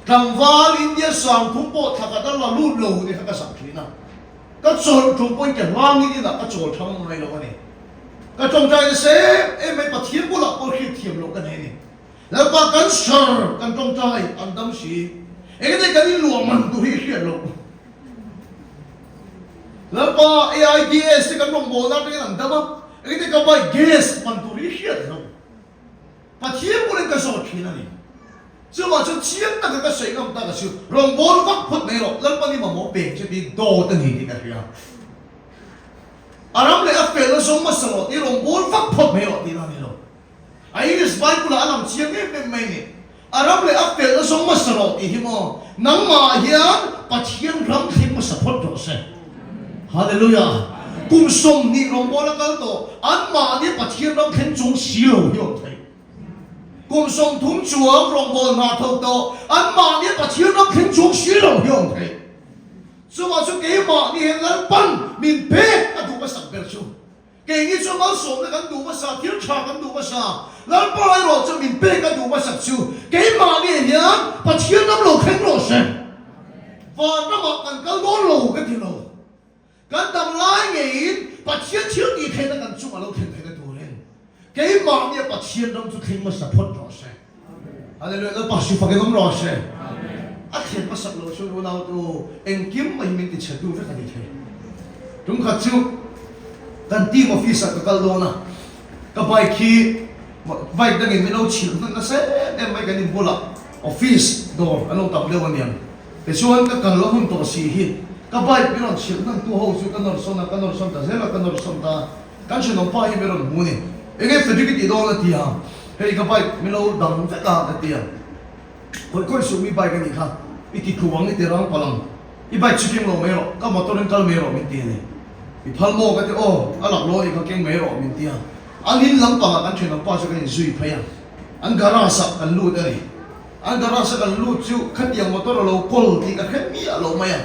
Tlangval India 30 pawh thla khat a la lut lo te kha ka zah thin a. Ka chawlh tum pawhin ke hmangin inah ka chawl tha ngam ngai lo a ni. Ka tawngtai nasa em em mai Pathian bulah pawh hriat thiam loh ka nei a ni. Lalpa kan sar kan tawngtai an dam si. Engati kan inluah man tur hi i hriat loh. Lalpa AIDS te kan rawngbawlna atangin an dam a, engati ka bike gas man tur hi i hriat loh. Pathian burin ka zawt thin a ni. Chuvah chuan chiang taka ka sawi ngam tak a chu rawngbâwl vak phawt mai rawh, Lalpa ni mamawh pek che tih dawt a ni tih ka hria. A ram leh a felna zawng hmasa rawh tih rawngbâwl vak phawt mai rawh tihna a ni lo. A English Bible-ah a lang chiang em em mai a ni. A ram leh a felna zawng hmasa rawh tih hi maw nangmah hian Pathian ram thleng hmasa phawt rawh se. Hallelujah! Kum 20 rawngbâwl a kal tawh, anmahni Pathian ram thleng chung si lo hi awm thei. Kum 30 chuang rawngbâwl hna thawk tawh, anmahni Pathian ram thleng chung si lo hi awm thei. Chuvah chu keimahni hian Lalpan min pek a duh hmasak ber chu. Keini chu malsawmna kan duh hmasa, thil tha kan duh hmasa, Lalpa erawh chu min pek a duh hmasak chu keimahni hian Pathian ram lo thleng rawh se. Van ramah kan kal dawn lo ka ti lo. Kan dam lai ngeiin Pathian thil tih theihna kan chungah lo thlen theihna turin keimahnia Pathian ram chu thleng hmasa phawt rawh se. Hallelujah Lalpa si fakin awm rawh se. A thlen hmasak loh chuan unautu engkim mai hi min ti chhe tu vek a ni thei. Tum khat chu kan team office ah ka kal dawn a, ka bike hi bike dangin min lo chhilh hman nasa em em mai kan inbulah office dawr an lo tam deuh aniang. Tichuan ka kal a hun tawh si hi ka bike min rawn chhilh hnan tu ho chu ka nawr sawn a, ka nawr sawn ta zel a, ka nawr sawn ta a, kan thenawm pa hi min rawn hmu a ni. Enge Frederick i tih dawn a ti a, hei ka bike min lo dang vek a ka ti a, khawi khawi suh mi bike a nih kha, i ti thu ang i ti rang palh ang, i bike chu keng lo mai rawh, ka motor in kal mai rawh min ti a ni. I phal maw ka ti aw, a lak lo a nih kha keng mai rawh min ti a, an in lampangah kan thenawm pa chu kan inzui phei a, an garage ah kan lut a ni. An garage a kan lut chu khatiang motor a lo kawl tih ka hre miah lo mai a,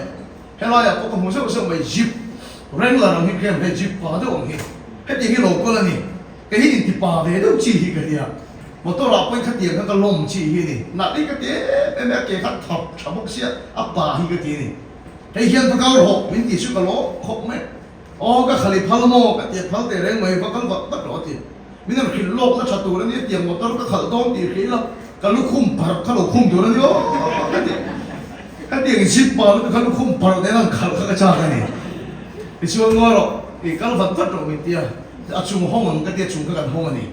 helaiah pawh ka hmu zeuh zeuh mai Jeep Wrangler ang hi tlem he Jeep pa deuh ang hi hetiang hi lo kawl a ni, kei hi inti pa ve deuh chi hi ka nia, motor ah pawhin khatiang kha ka lawm chi hi a ni, nat hi ka ti em em a, a ke kha thap tha bawk sia a pa hi ka ti a ni, hei hian va kal rawh min tih chu ka lawm khawp mai. Aw ka khali phal maw? Ka ti phal teh reng mai, va kal vat vat rawh a ti. Min rawn hrilh lawk na tha tur a nia, tiang motor ka khalh dawn tih hrilh a, ka lukhum parh kha lo khum tur a ni aw ka ti. Hetiang zip pa lutuk kha lukhum parh nen an khalh kha ka chak a ni. Tichuan ngawi rawh, i kal vat vat rawh min ti a, a chung hawng ang ka ti a, chung kha kan hawng a ni.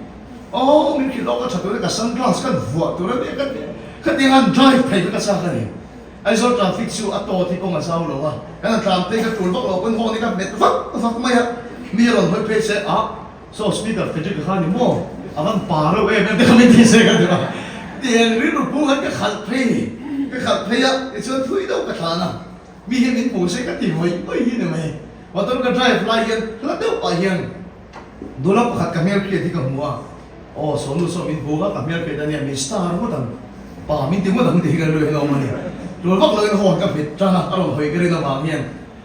Aw min hrilh lawk na tha tur a ni, ka sunglass kan vuah tur a nia ka ti. Khatiang an drive thei kha ka chak a ni. Aizawl traffic chu a tawt hi kawng a zau lo a, kan han tlan phei ka tul vak lo pawn horn hi ka hmet vak vak mai a, mi a rawn hawi phei se a, saw speaker Frederick a kha ni maw, a van pa reuh em em te kha min ti se ka ti a, tiang rilru pung khan ka khalh phei ni, ka khalh phei a tichuan thui deuh ka thlan a, mi hian min hmu se ka ti hawi hawi hi ni mai, motor ka drive lai hian hla deuh pah hian nula pakhat ka hmelhriat hi ka hmu a, Aw, Sawnu saw min hmu a, ka hmel hriat a nia, min star ngawt ang, pa min ti ngawt ang tih hi ka rilru hian a awm a ni. Tul vak loin horn ka hmet tan a, a rawn hawi ka rin avang hian.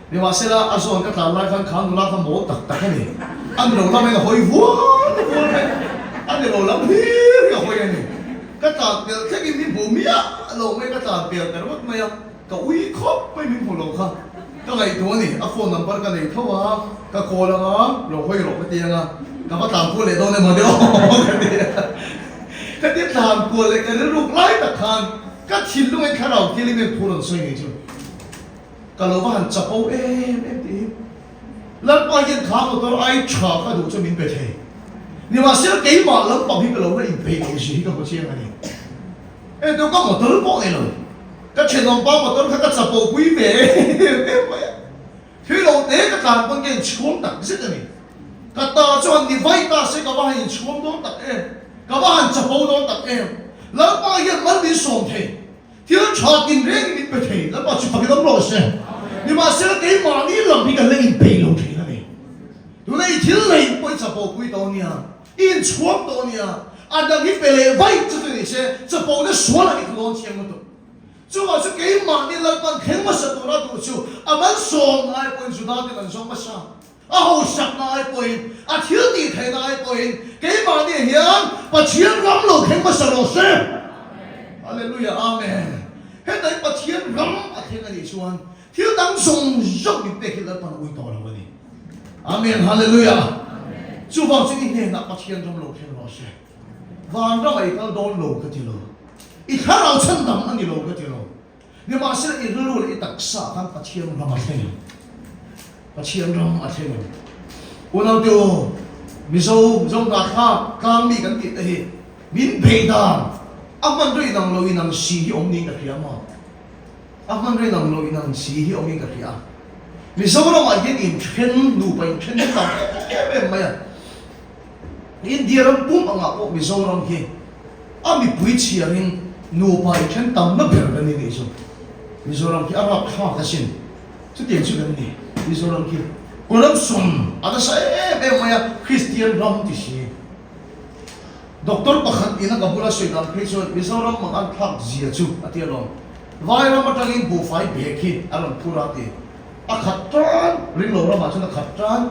Nimahsela, a zawn ka tlan lai khan kha nula kha mawl tak tak a ni. A ni lo lamin a hawi vual vual mai, a ni lo lam hlir hi a hawi a ni. Ka tlan pel thlengin min hmu miah lo mai, ka tlan pel ta ringawt mai a. Ka ui khawp mai min hmu lo kha ka ngaihtuah a ni, a phone number ka nei tho a, ka call ang a, lo hawi rawh ka ti ang a, ka va tlan kual leh dawn emaw ni aw ka ti a, ka ti tlan kual leh ka rilruk lai tak khan ka thinlung in thlarau thil hi min phur rawn sawi ngei chu ka lo va han chapo em em tih hi Lalpa hian kha motor ai tha ka duh chu min pe thei, nimahsela keimah lampang hi ka lo la inpeih loh zia hi ka hmu chiang a ni. Hei ka motor pawh ni lo, ka thenawm pa motor kha ka chapo pui ve em em mai a, thil lo te ka tlan pawn ka inchhuang tak zet a ni. Ka ta chuan ni vai ta se ka va han inchhuang dawn tak em, ka va han chapo dawn tak em. Lalpa hian mal min sawm thei, thil tha tinrengin min pe thei, Lalpa chu fakin awm rawh se. Nimahsela keimahni lam hi ka la inpeih lo thin a ni. Tuna i thil neih pawh i chapo pui tawh nia, i inchhuang tawh nia. A dang hi pe leh vaih chu chu ni se, chapona sual a ni thu dawn chiang lutuk. Chuvang chu keimahni Lalpan thleng hmasa tura duh chu a malsawmna ai pawhin Juda ten an zawng hmasa. A hausakna ai pawhin, a thil tih theihna ai pawhin keimahni hian Pathian ram lo thleng hmasa rawh se. Hallelujah Amen. Heta hi Pathian ram a thleng a nih chuan thil dang zawng zawng min pek hi Lalpan a ui tawh lo a ni. Amen Hallelujah. Chuvang chu i hnenah Pathian ram lo thleng rawh se. Vanram ah i kal dawn lo ka ti lo. I thlarau chhandam a ni lo ka ti lo. Nimahsela i rilru leh i taksa ah khan Pathian ram a thleng em? Pathian ram a thleng em? Unaute aw, Mizo, Mizo hnathlak, tlangmi kan tih te hi min bei dan a hman rei nang lo inang si hi awm niin ka hria maw? A hman rei nang lo inang si hi awmin ka hria. Mizoramah hian inthen, nupa inthen hi tam em em mai a. India ram pum angah pawh Mizoram hi a mipui chhiarin nupa inthen tamna ber kan ni nih chu. Mizoram khi a rapthlak asin. Chutiang chu kan ni. Mizoram khi corruption a nasa em em mai a, Kristian ram ti si. Doctor pakhat ina ka bula sawi dan phei chuan Mizoram mang an thlak zia chu a ti alawm. Vai ram atangin buhfai bag hi a rawn phur a ti. A khat tan, ringlo ramah chuan a khat tan.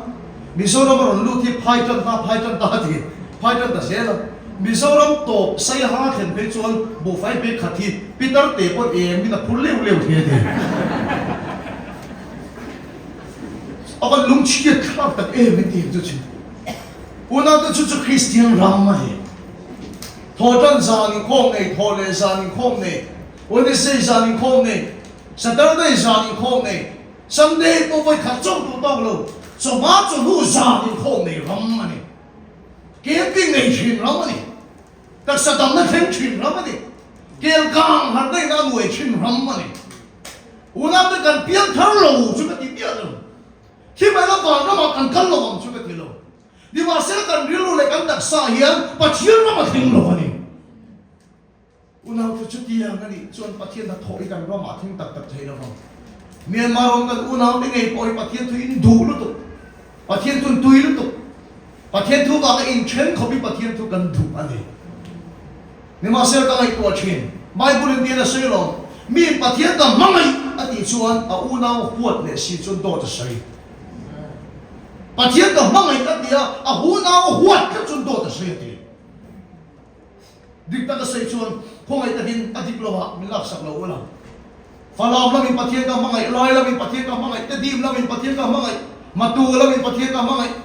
Mizoram a rawn lut hi phai tan ta, phai tan ta a ti, phai tan ta zel a. Mizoram tawp Saiha thlen phei chuan buhfai bag khat hi Peter te pawn engin a phur leu leu thei a ti. A van lungchhiat thlak tak em in ti ang chu chu. Unaute chu chu Kristian ram a ni. Thawhtan zan inkhawm nei, thawh leh zan inkhawm nei, Wednesday zan inkhawm nei, Saturday zan inkhawm nei, Sunday pawh vawi khat chauh duh tawk lo, chawhma chawhnu zan inkhawm nei ram a ni. Camping nei thin ram a ni. Taksa damna thleng thin ram a ni. Kel kang harhna in a nuai thin ram a ni. Unaute kan piang thar lo chu ka ti miah lo. Khi mai la van ramah kan kal lo ang chu ka ti lo. Nimahsela kan rilru leh kan taksa hian Pathian ram a thleng lo a ni. Unaute chutiang a nih chuan Pathian hnathawh hi kan ramah a thleng tak tak thei lo vang. Myanmar awm kan unaute ngei pawh hi Pathian thu in duh lutuk, Pathian thu in tui lutuk, Pathian thu vanga inthen khawp hi Pathian thu kan duh a ni. Nimahsela ka ngaihtuah thin, Bible in tian a sawi lo, mi Pathian ka hmangaih a tih chuan a unau huat leh si chuan dawt a sawi. Pathian ka hmangaih a ti a, a unau huat tlat chuan dawt a sawi a ti. Dik taka sawi chuan khawngaih takin a dik lo ah min laksak lo ula. Falam lamin Pathian ka hmangaih, Lai lamin Pathian ka hmangaih, Tedim lamin Pathian ka hmangaih, Matu lamin Pathian ka hmangaih,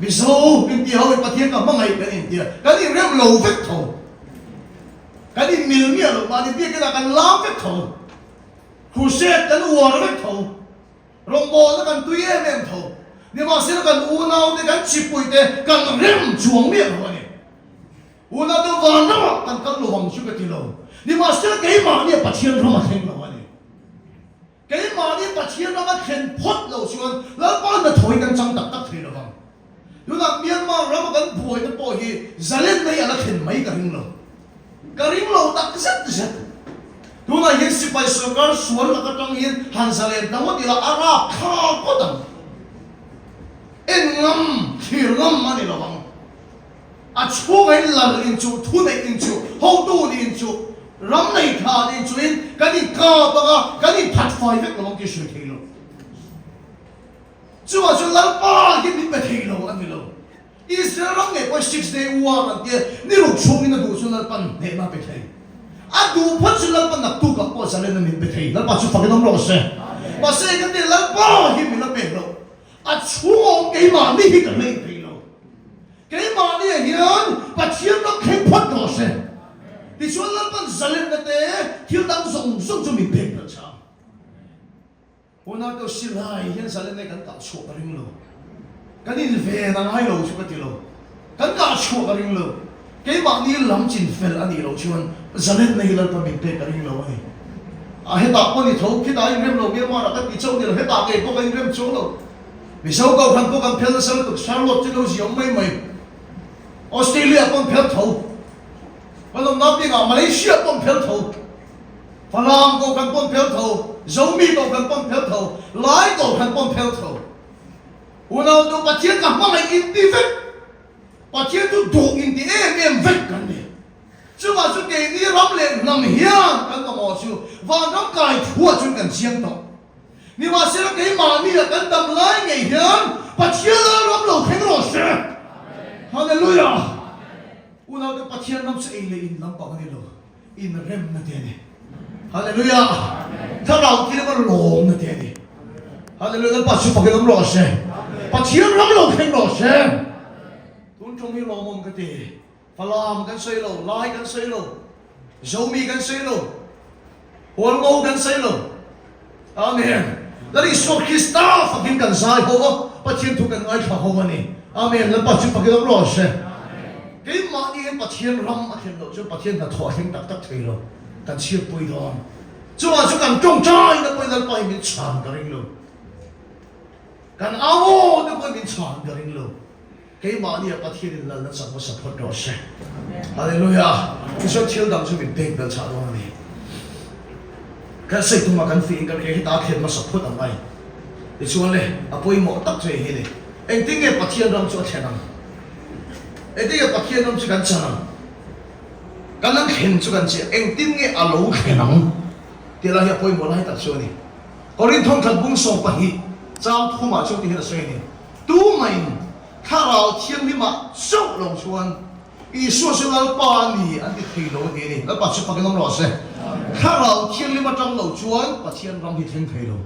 Mizo inti ho in Pathian ka hmangaih kan intia, kan inrem lo vek tho. Kan inmil miah lo, mahni biakinah kan lam vek tho. Crusade kan uar vek tho. Rawngbawlna kan tui em em tho. Nimahsela kan unaute, kan chipuite kan rem chuang miah lo a ni. Unaute van ramah kan kal lo ang chu ka ti lo. Nimahsela keimahnia Pathian ram a thleng lo a ni. Keimahni Pathian ram a thlen phawt lo chuan Lalpa hnathawhin kan chang tak tak thei lo vang. Tunah Myanmar rama kan buaina pawh hi zalenna hi a la thlen mai ka ring lo. Ka ring lo tak zet zet. Tunah hian sipai sorkar sual lak atang hian han zalen ta ngawt ila a rap thlak ngawt ang. En ngam, thlir ngam a ni lo ang. A chhungah in lal inchuh, thu neih inchuh, hotu nih inchuh, ram nei tha nih inchuhin kan inkap ang a, kan inthat fai vek lo ang tih hre thei lo. Chuvah chuan Lalpa hian min pe thei lo a ni lo. Israel ram ngei pawhin Six Day War an tia, ni ruk chhungin a duh chu Lalpan hnehna a pe thei. A duh phawt chu Lalpa naktukah pawh zalenna min pe thei. Lalpa chu fakin awm rawh se. Mahse ka ti Lalpa hi min la pek loh. A chhung awm keimahni hi ka lei thei lo. Keimahniah hian Pathian ram thleng phawt rawh se. Tichuan Lalpan zalenna te thil dang zawng zawng chu min pek belh chang. Unau silai hian zalene kan kah chhuah ka ring lo. Kan inven a ngai lo chu ka ti lo. Kan kah chhuah ka ring lo. Keimahni lam chin fel a nih loh chuan zalenna hi Lalpa min pek ka ring lo a ni. A hetah pawh ni tho, khitah a inrem lo Myanmar ah ka ti chauh ni lo, hetah ngei pawh ka inrem chuang lo. Mizo kohhran pawh kan phel nasa lutuk, Charlotte chu lo ziah mai mai. Australia pawh an phel tho. Kan awmna piangah Malaysia pawh an phel tho. Falam kohhran pawn phel tho, Zomi kohhran pawn phel tho, Lai kohhran pawn phel tho. Unau tu Pathian ka hmangaih in ti vek. Pathian chu duh inti em em vek kan ni. Chuvah chu keini ram leh hnam hian kan mamawh chu vanram kai thuah chuan kan chiang tawh. Nimahsela keimahnia kan dam lai ngei hian Pathian lal ram lo thleng rawh se. Hallelujah! Unaute Pathian ram chu ei leh in lampang a ni lo, inremna te a ni. Hallelujah! Thlarau thilma lawmna te a ni. Hallelujah! Lalpa chu fakin awm rawh se. Pathian ram lo thleng rawh se. Tun tum hi lawmawm ka ti. Falam kan sawi lo, Lai kan sawi lo, Zomi kan sawi lo, Hualngo kan sawi lo. Amen. Lal Isua Krista fakin kan zai ho a, Pathian thu kan ngaithla ho a ni. Amen. Lalpa chu fakin awm rawh se. Keimahni hian Pathian ram a thlen loh chuan Pathian hnathawh a thleng tak tak thei lo. Kan chhiatpui dawn. Chuvang chu kan tawngtai na pawhin Lalpa hi min chhan ka ring lo. Kan au aw te pawhin min chhan ka ring lo. Keimahnia Pathianin lalna chak hmasa phawt rawh se. Hallelujah! Tichuan thil dang chu min pek belh chah dawn a ni. Kan sawi tumah kan fihin kan hria hi ta thlen hmasa phawt ang mai. Tichuan le, a pawimawh tak chu hei hi a ni. Engtin nge Pathian ram chu a thlen ang? Engtin nge Pathian ram chu kan chan ang? Kan an thlen chu kan chiah. Engtin nge a lo thlen ang? Tih lai hi a pawimawh lai tak chu a ni. Korinth thawnthat bung 12 chang thumah chuan ti hian a sawi a ni. Tumain Thlarau Thianghlimah chauh lo chuan Isua chu Lalpa a ni an ti thei lo a ti a ni. Lalpa chu fakin awm rawh se. Thlarau Thianghlim atang lo chuan Pathian ram hi thleng thei lo.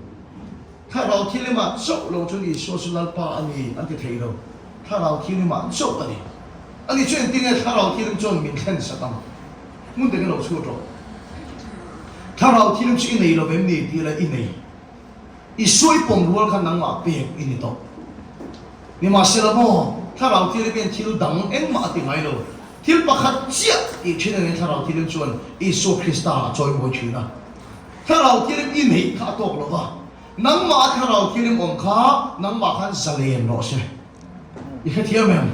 Thlarau Thianghlimah chauh lo chuan Isua chu Lalpa a ni an ti thei lo. Thlarau Thianghlimah chauh a ni. Ani chu engtin nge Thlarau Thianghlim chuan min thlen sak ang? Hmun takin lo chhut rawh. Thlarau Thianghlim chu i nei lo vem ni tih la i nei. I sawi pawm rual kha nangmah pek i ni tawh. Nimahsela maw, Thlarau Thianghlim hian thil dang engmah a ti ngai lo. Thil pakhat chiah tih thin angin Thlarau Thianghlim chuan Isua Krista a chawimawi thin a. Thlarau Thianghlim i neih kha a tawk lo va, nangmah a Thlarau Thianghlim awm kha nangmah khan zalen rawh se. I hrethiam em?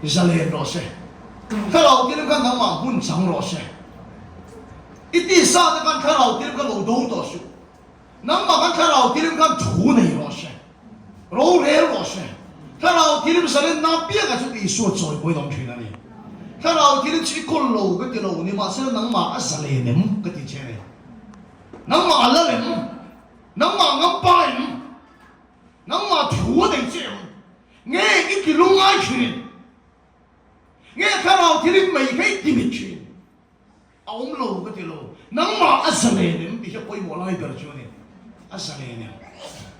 Zalen rawh se. Thlarau Thianghlim khan nangmah hmun chang rawh se. I tisa te khan Thlarau Thianghlim kha lo do tawh suh. Nangmah khan Thlarau Thianghlim khan thu nei rawh se, rorel rawh se. Thlarau Thianghlim zalenna piangah chuan Isua chawi pawhin awm thin a ni. Thlarau Thianghlim chu i kawl lo ka ti lo, nimahsela nangmah a zalen em ka ti che a ni. Nangmah a lal em? Nangmah a ngampa em? Nangmah thu a nei che em? Nge i ti lungngai thin? Nge Thlarau Thianghlim mai kha i ti mit thin? A awm lo ka ti lo. Nangmah a zalen em tih hi a pawimawh lai ber chu a ni. A zalen em?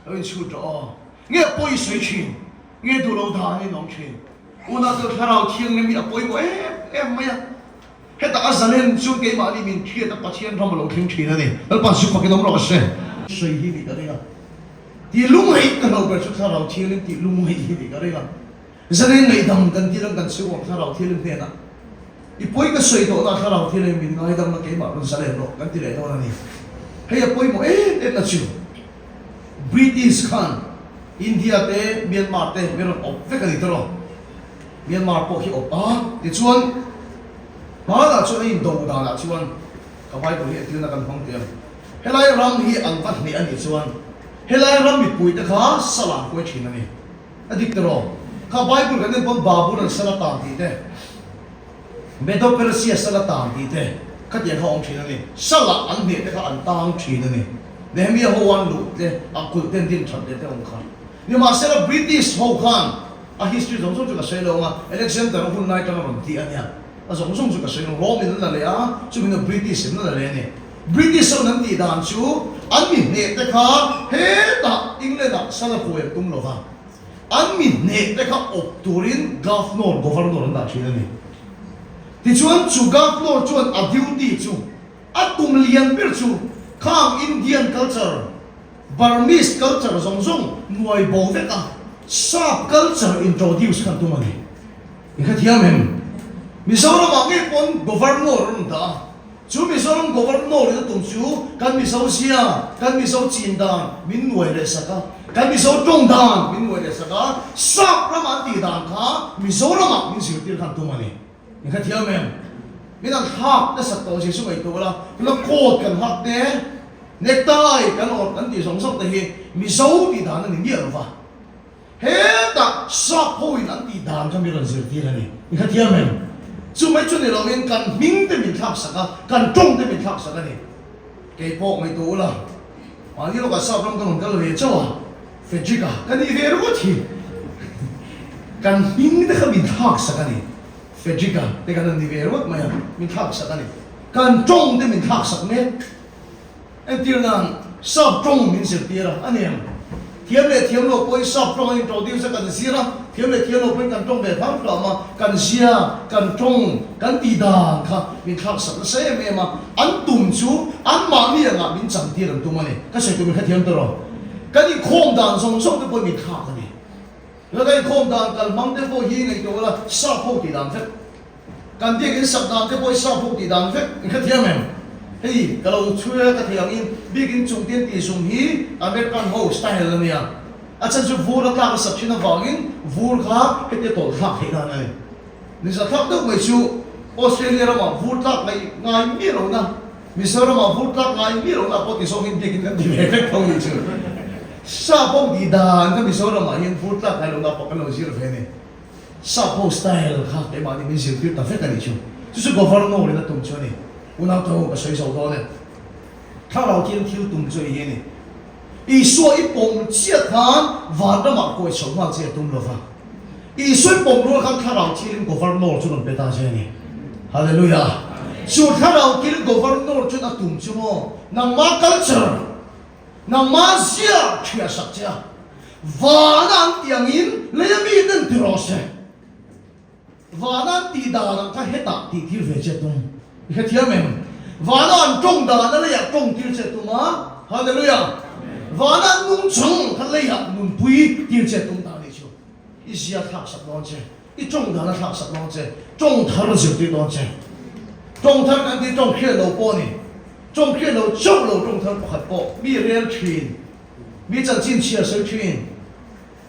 Lo inchhut rawh aw. Nge pawi sawi thin? Nge duh lo dan in awm thin? Unau chu Thlarau Thianghlim hi a pawimawh em em mai a. Hetah a zalen chuan keimahni min hriat a Pathian ram a lo thleng thin a ni. Lalpa zu fakin awm rawh se. Sawi hi nih ka ring a. Tih lungngaih ka hlauh ber chu Thlarau Thianghlim tih lungngaih hi nih ka ring a. Zalen ngaihdam kan tih lam kan chhiu ang Thlarau Thianghlim hnenah i pawi ka sawi tawhna Thlarau Thianghlim min ngaidam la keimah rawn zalen rawh kan ti leh dawn a ni. Hei a pawimawh em em na chu British khan India te Myanmar te min rawn awp vek a ni tawh lo. Myanmar pawh hi awp a tichuan hmanah chuan a indo danah chuan ka Bible hi entirna kan hmang teh ang. Helai ram hi an va hneh a nih chuan helai ram mipuite kha sal an kuai thin a ni. A dik tiraw? Kha Bible kan en pawn Babul an sal a tan tih te, Medo-Persia sal a tan tih te khatiang kha a awm thin a ni. Salah an hneh te kha an tang thin a ni. Nehemiah ho an luh te, a kulh te an din that leh te awm kha. Nimahsela British ho khan a history zawng zawng chu ka sawi lo ang a, Alexander a hun lai tang a rawn tih a nia. A zawng zawng chu ka sawi lo. Rome in an la leh a, chumi hnu British in an la leh a ni. British ho an tih dan chu an mi hneh te kha hetah England ah sal a kuai an tum lo va, an mi hneh te kha awp turin Governor, Governor, an dah thin a ni. Tichuan chu Governor chuan a duty chu a tum lian ber chu khang Indian culture, Burmese culture zawng zawng nuai bo vek a Sap culture introduce kha an tum a ni. I hrethiam em? Mizoramah ngei pawn Governor an rawn dah a. Chu Mizoram Governor in a tum chu kan Mizo zia, kan Mizo chin dan min nuai leh sak a, kan Mizo tawng dan min nuai leh sak a, Sap rama an tih dan kha Mizoramah min zirtir khan tum a ni. Min hrethiam em? Min an thlak nasat tawh zia chu ngaihtuah ula, tuna coat kan hak te, necktie kan awrh kan tih zawng zawng te hi Mizo tih dan a ni miah lo va. Hetah sap hoin an tih dan kha mi rawn zirtir a ni. I hrethiam em? Chumai chu ni loin kan hming te min thlak sak a, kan tawng te min thlak sak a ni. Kei pawh ngaihtuah ula, mahni lawkah sap ram ka rawn kal ve chauh a, Frederick-a ka nih ve ringawt hi. Kan hming te kha min thlak sak a ni. Frederick-a te kan han ni ve ringawt mai a, min thlak sak a ni. Kan tawng te min thlak sak mek. Entir nan, sap tawng min zirtir a, a ni ang. Thiam leh thiam lo pawhin sap tawng an introduce a, kan zir a, thiam leh thiam lo pawhin kan tawng ve phang hram a, kan zia, kan tawng, kan tih dan kha min thlak sak nasa em em a, an tum chu anmahni angah min chantir an tum a ni. Ka sawi tur min hrethiam tawh rawh. Kan inkhawm dan zawng zawng te pawhin min thlak a ni. Tuna kan inkhawm dan kal hmang te pawh hi ngaihtuah ula, sap ho tih dan vek. Kan biakin sak dan te pawh hi sap ho tih dan vek in hrethiam em? Hei ka lo chhui a ka thei angin biakin chung te an tih zum hi American ho style a nia. A chhan chu vur a tlak a sak thin avangin vur kha hetia tawlh thlak theih nan a ni. Ni za thlak deuh mai chu Australia ramah vur tlak ngaih ngai miah lohna, Mizoramah vur tlak ngai miah lohna pawh ti zawngin biakin kan ti ve vek tho ni chu. Sap ho tih dan kha Mizoramah hian vur tlak ngai lohna pawh kan lo zir ve a ni. Sap ho style kha keimahni min zirtir ta vek a nih chu. Chu chu Governor in a tum chu a ni. Unau te ho ka sawi zo dawn e. Thlarau thian thil tum chu hei hi a ni. Isua i pawm chiah khan vanramah kawi chhoh nghal che a tum lova. Isua i pawm rual khan Thlarau thirin Governor chu rawn pe ta che a ni. Hallelujah! Chu Thlarau thil Governor chuan a tum chu maw? Nangmah culture. Nangmah zia ṭhia sak che a, vana an tih angin leia miten ti rawh se. Vana an tih dan ang kha hetah tih tir ve che tum. I hrethiam em? Vana an ṭawng dan a leiah ṭawng tir che tum a, Hallelujah! Vana an nungchang kha leiah nunpui tir che tum ta a nih chu. I zia thlak sak dawn che. I ṭawng dan a thlak sak dawn che. Ṭawng thar zirtir dawn che. Ṭawng thar kan tih ṭawng hriat lo pawh a ni. Ṭawng hriat lo chauh lo ṭawng thar pakhat pawh mi rel ṭhin, mi chanchin chhiar sawi ṭhin,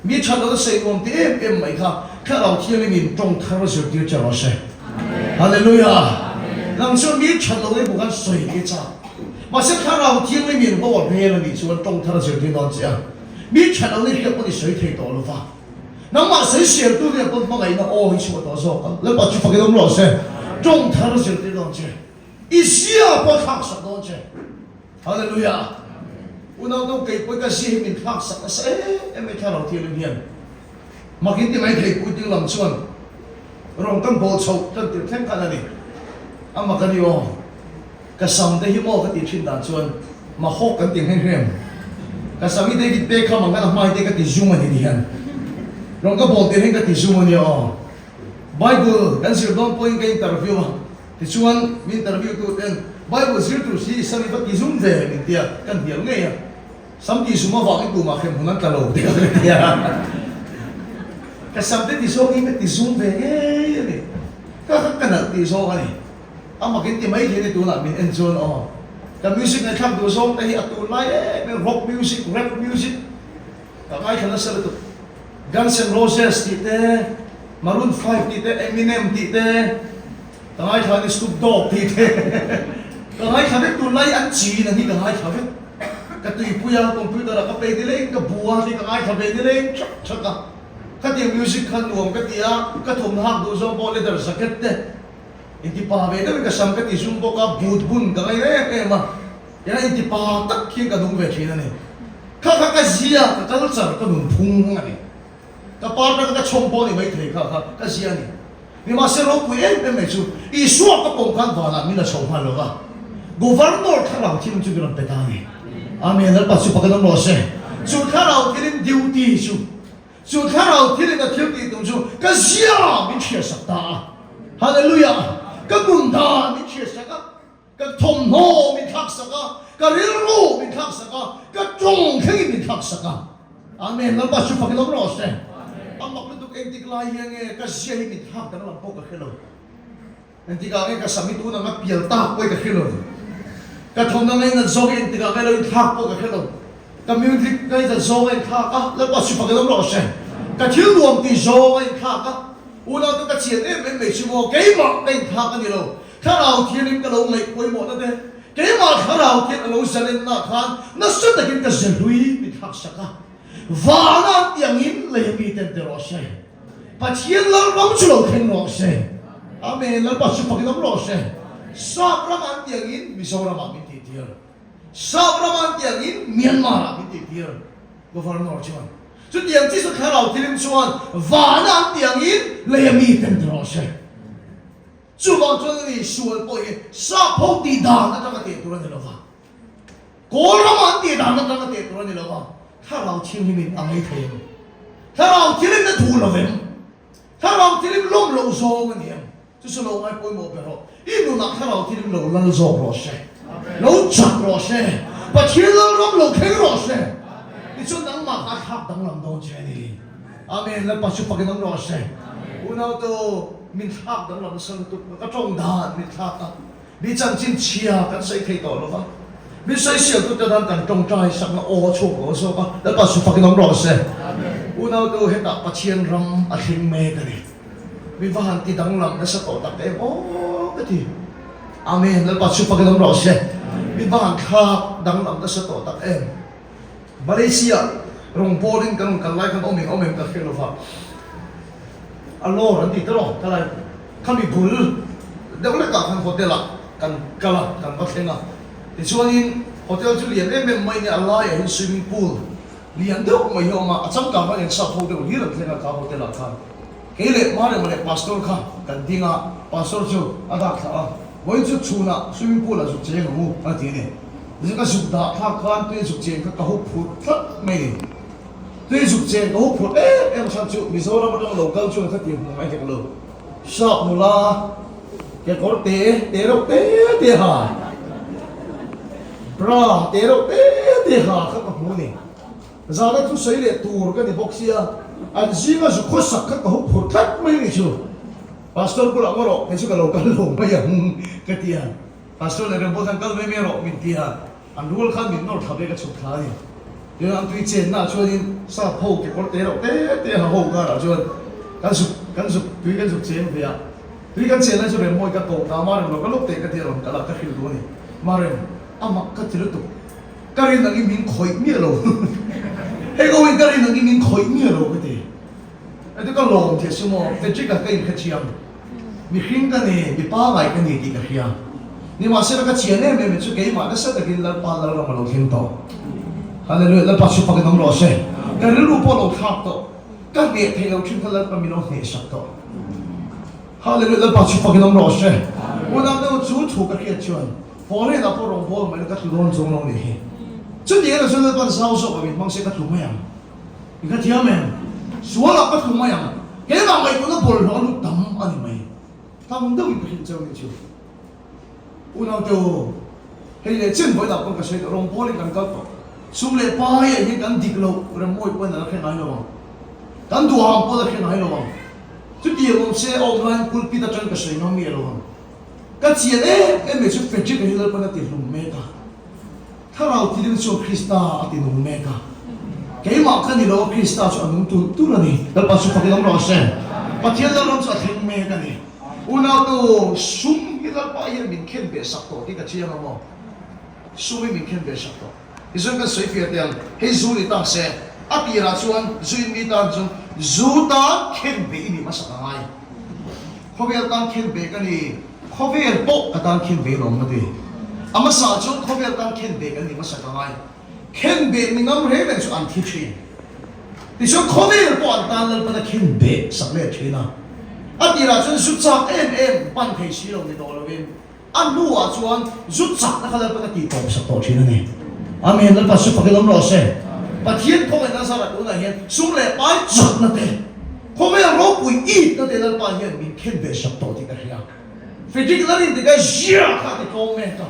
mi ṭhat lohna sawi nuam ti em em mai kha Thlarau Thianghlimin ṭawng thar zirtir che rawh se. Hallelujah! Nang chuan mi ṭhat lohna i hmuh khan sawi i chak. Mahse Thlarau Thianghlimin ro a rel a nih chuan ṭawng thar a zirtir dawn che a. Mi ṭhat lohna i hriat pawn i sawi thei tawh lo va. Nangmah sawi sialtu nen pawn hmangaihna aw hi chhuah tawh zawk ang. Lalpa chu fakin awm rawh se. Ṭawng thar zirtir dawn che. I zia pawh thlak sak dawn che. Hallelujah! Unau no kei pawh ka zia hi min thlak sak nasa em em mai Thlarau Thianghlim hian. Mak in ti mai thei puitling lam chuan rawn kan bawl chhoh tan tir thleng khan a ni. A mak a ni aw. Ka sam te hi maw ka tih thin dan chuan mahawk kan ti nghe nghe em. Ka sam hi David Beckham ang khan a hmai te ka ti zum a ni ti hian. Rawn ka bawl tir hian ka ti zum a nia aw. Bible kan zir dawn pawhin ka interview a. Tichuan, mi interview tu ten Bible zir tur si Sam i va ti zum ve min tia kan hnial ngei a. Sam ti zum avangin tumah hrem hun an tla lo tih ka ti a. Ka sam te ti zawngin ka ti zum ve ngei a ni. Ka kha ka nalh tih zawng a ni. A makin ti mai thei a ni tunah min en chuan aw. Ka music ngaihthlak duh zawng te hi a tunlai em em rock music, rap music ka ngaithla nasa lutuk. Guns N' Roses tih te, Maroon 5 tih te, Eminem tih te, ka ngaithla a ni, Snoop Dogg tih te ka ngaithla vek tunlai an chin ang hi ka ngaithla vek. Ka tuipui a, computer ah ka play nileng, ka bu a hei ka ngaithla ve nileng thak thak a. Khatiang music kha nuam ka ti a, ka thawmhnaw hak duh zawng pawh leather jacket te inti pa ve deuhin ka sam ka ti zum bawk a, boot bun ka ngaina em em a. Eng a inti pa tak hian ka nung ve thin a ni. Kha kha ka zia, ka culture, ka nunphung a ni. Ka partner ka chhawm pawh a ni maithei kha kha ka zia a ni. Nimahse ropui em em mai chu Isua ka pawm khan vanah min la chho nghal lo va, Governor thlarau thilin chu min rawn pe ta a ni. Amen, Lalpa chu pakhat awm rawh se. Chu thlarau thilin duty chu, chu thlarau thilin a thil tih tum chu ka zia min hriatsak ta a. Hallelujah! Ka nun dan min hriatsak a. Ka thawmhnaw min thlak sak a, ka rilru min thlak sak a, ka tawng thlengin min thlak sak a. Amen. Lalpa chu fakin awm rawh se. A mak lutuk engtik lai hian nge ka zia hi min thlak danglam pawh ka hre lo. Engtikah nge ka sam hi tun anga pial tak pawh hi ka hre lo. Ka thawmhnaw ngainat zawng hi engtikah nge lo inthlak pawh ka hre lo. Ka music ngainat zawng a inthlak a, Lalpa chu fakin awm rawh se. Ka thil nuam tih zawng a inthlak a, unaute ka chian em em mai chu maw keimah ka inthlak a ni lo. Thlarau Thiangin ka lo ngaih pawimawhna te, keimah Thlarau Thiang a lo zalenna khan nasa takin ka ze hlui min thlak sak a. Vana an ti angin. lei a mi ten ti rawh se. Pathian Lalram chu lo thleng rawh se. Amen. Lalpa chu fakin awm rawh se. Sap ram an tih angin Mizoram ah min tih tir. Sap ram an tih angin Myanmar ah min tih tir. Governor chuan chutiang chi chu thlarau thilim chuan vana an tih angin lei a mi ten ti rawh se. Chuvang chuan a ni sual pawh hi sap ho tih dan atanga teh tur a ni lo va. Kawl rama an tih dan atanga teh tur a ni lo va. Thlarau thianghlimin a ngei thei em? Thlarau thilim na duh lo vem? Thlarau thilim lawm loh zawng a ni em? Chu chu lo ngai pawimawh ber rawh. I nunah thlarau thilim lo lal zawk rawh se. Lo chak rawh se. Pathian lal ram lo thleng rawh se. Tichuan nangmah kha a thlak danglam dawn che a ni. Amen. Lalpa chu fakin awm rawh se. Unautu min thlak danglam nasa lutuk. Ka tawng dan min thlak a. Mi chanchin chhia kan sawi thei tawh lo va, mi sawiseltute tan kan tawngtai sakna aw a chhuak lo zawk a, Lalpa chu fakin awm rawh se. Unautu hetah Pathian ram a thleng mek a ni. Mi va han ti danglam nasa tawh tak em aw ka ti. Amen, Lalpa chu fakin awm rawh se. Mi va han thlak danglam nasa tawh tak em. Malaysia rawngbawlin kan rawn kal lai khan awm eng awm em ka hre lo va, a lawr an ti tawh ka lai khami bul deuh lekah khan hotel ah kan kal a, kan va thleng a, tichuanin hotel chu lian em em mai nia a laiah hian swimming pool lian deuh mai hi a awm a, a changkang khan eng sap ho deuh hlir an thleng a kha hotel ah khan. Kei leh Marema leh Pastor kha kan ding a, Pastor chu a dak thlah a, Vawiin chu chhunah swimming pool ah zuk cheng ang u a ti a ni. Tichuan ka zuk dah thlak khan tui zuk cheng kha ka hup phurh tlat mai a ni. Tui zuk cheng ka hup phurh em em chhan chu Mizoram atanga lo kal chuan khatiang hmu ngai hek lo. Sap nula kekawr te te reuh te te ha, bra te reuh te te ha kha ka hmu a ni. Zana chu sawi leh tur ka ni bawk sia, an zinga zu khawsak kha ka hup phurh tlat mai ni chu. Pastor bulah ngaw rawh, kei chu ka lo kal lo mai ang ka ti a. Pastor leh Rembawt khan kal mai mai rawh min ti a, an rual khan min nawr thla ve ka chhuk thla a ni. Tin, an tui chenna ah chuanin sap ho kekawr te reuh te te ha ho karah chuan kan zuk kan zuk tui kan zuk cheng ve a. Tui kan chen lai chu Remmawi ka ko ta, Marem lo ka lawk teh ka ti a rawn kal a, ka hrilh duh a ni. Marem, amah ka ti lutuk. Ka rin angin min khawih miah lo. Hei ko in ka rin angin min khawih miah lo ka ti. Heti ka lawm thei si maw? Frederick-a ka inhrethiam. Mihring ka ni, mi pangai ka ni tih ka hria. Nimahsela ka chian em em chu keimah nasa takin Lalpa Lalram a lo thleng tawh. Hallelujah, Lalpa chu fakin awm rawh se. Ka rilru pawh a lo thlak tawh. Ka hneh theih lo thin kha Lalpa min lo hnehsak tawh. Hallelujah, Lalpa chu fakin awm rawh se. Unau deuh chu thu ka hriat chuan Foreign ah pawh rawngbâwl mai la ka tlu dawn chuang lo nih hi. Chuti erawh chuan Lalpa'n zau zawk ah min hmang se ka tlu mai ang. I ka thiam em? Sual ah ka tlu mai ang. Keimah ngaihtuahna bawlhhlawh a lut tam a ni mai. Tam deuhin ka hrilh cheu nih chu. Unau te u, hei leh chen vawilah pawh ka sawi tawh, rawngbâwlin kan kal tawh. Sum leh pai ah hian kan dik loh rem mawi pawhin a la hre ngai lo ang. Kan duham pawh a la hre ngai lo ang. Chutiang awm se a awm laiin pulpit atang ka sawi ngam nge lo ang. Ka chian em em mai chu Frederick-a hi Lalpan a ti hlum mek a, Thlarau Thilim chuan Krista a ti nung mek a. Keimah ka ni lo a, Krista chu a nung tulh tulh a ni. Lalpa chu fakin awm rawh se. Pathian Lalram chu a thleng mek a ni. Unautu, sum hi Lalpa hian min khen beh sak tawh tih ka chiang a maw? Sum hi min khen beh sak tawh. Tichuan kan sawi fiah teh ang, hei zu ni tak se, a tirah chuan zu in mi tan chuan zu tan khen beh i ni hmasa ka ngai. Khawvel tan khen beh ka ni, khawvel pawh ka tan khen beh lawm ka ti. A hmasa chuan khawvel tan khen beh kan ni hmasa ka ngai. Khen beh mi ngam reng reng chu an thi thin. Tichuan khawvel pawh an tan Lalpan a khen beh sak leh thin a. A tirah chuan zu chak em em pan thei si lo ni tawh lovin, A hnuah chuan zu chakna kha Lalpan a tih tawp sak tawh thin a ni. Amen. Lalpa chu fakin awm rawh se. Pathian khawngaihna zarah tunah hian sum leh pai chakna te, khawvel ropui itna te Lalpa hian min khen ve sak tawh tih ka hria. Frederick Larin tika zia kha a ti tlawm mek a.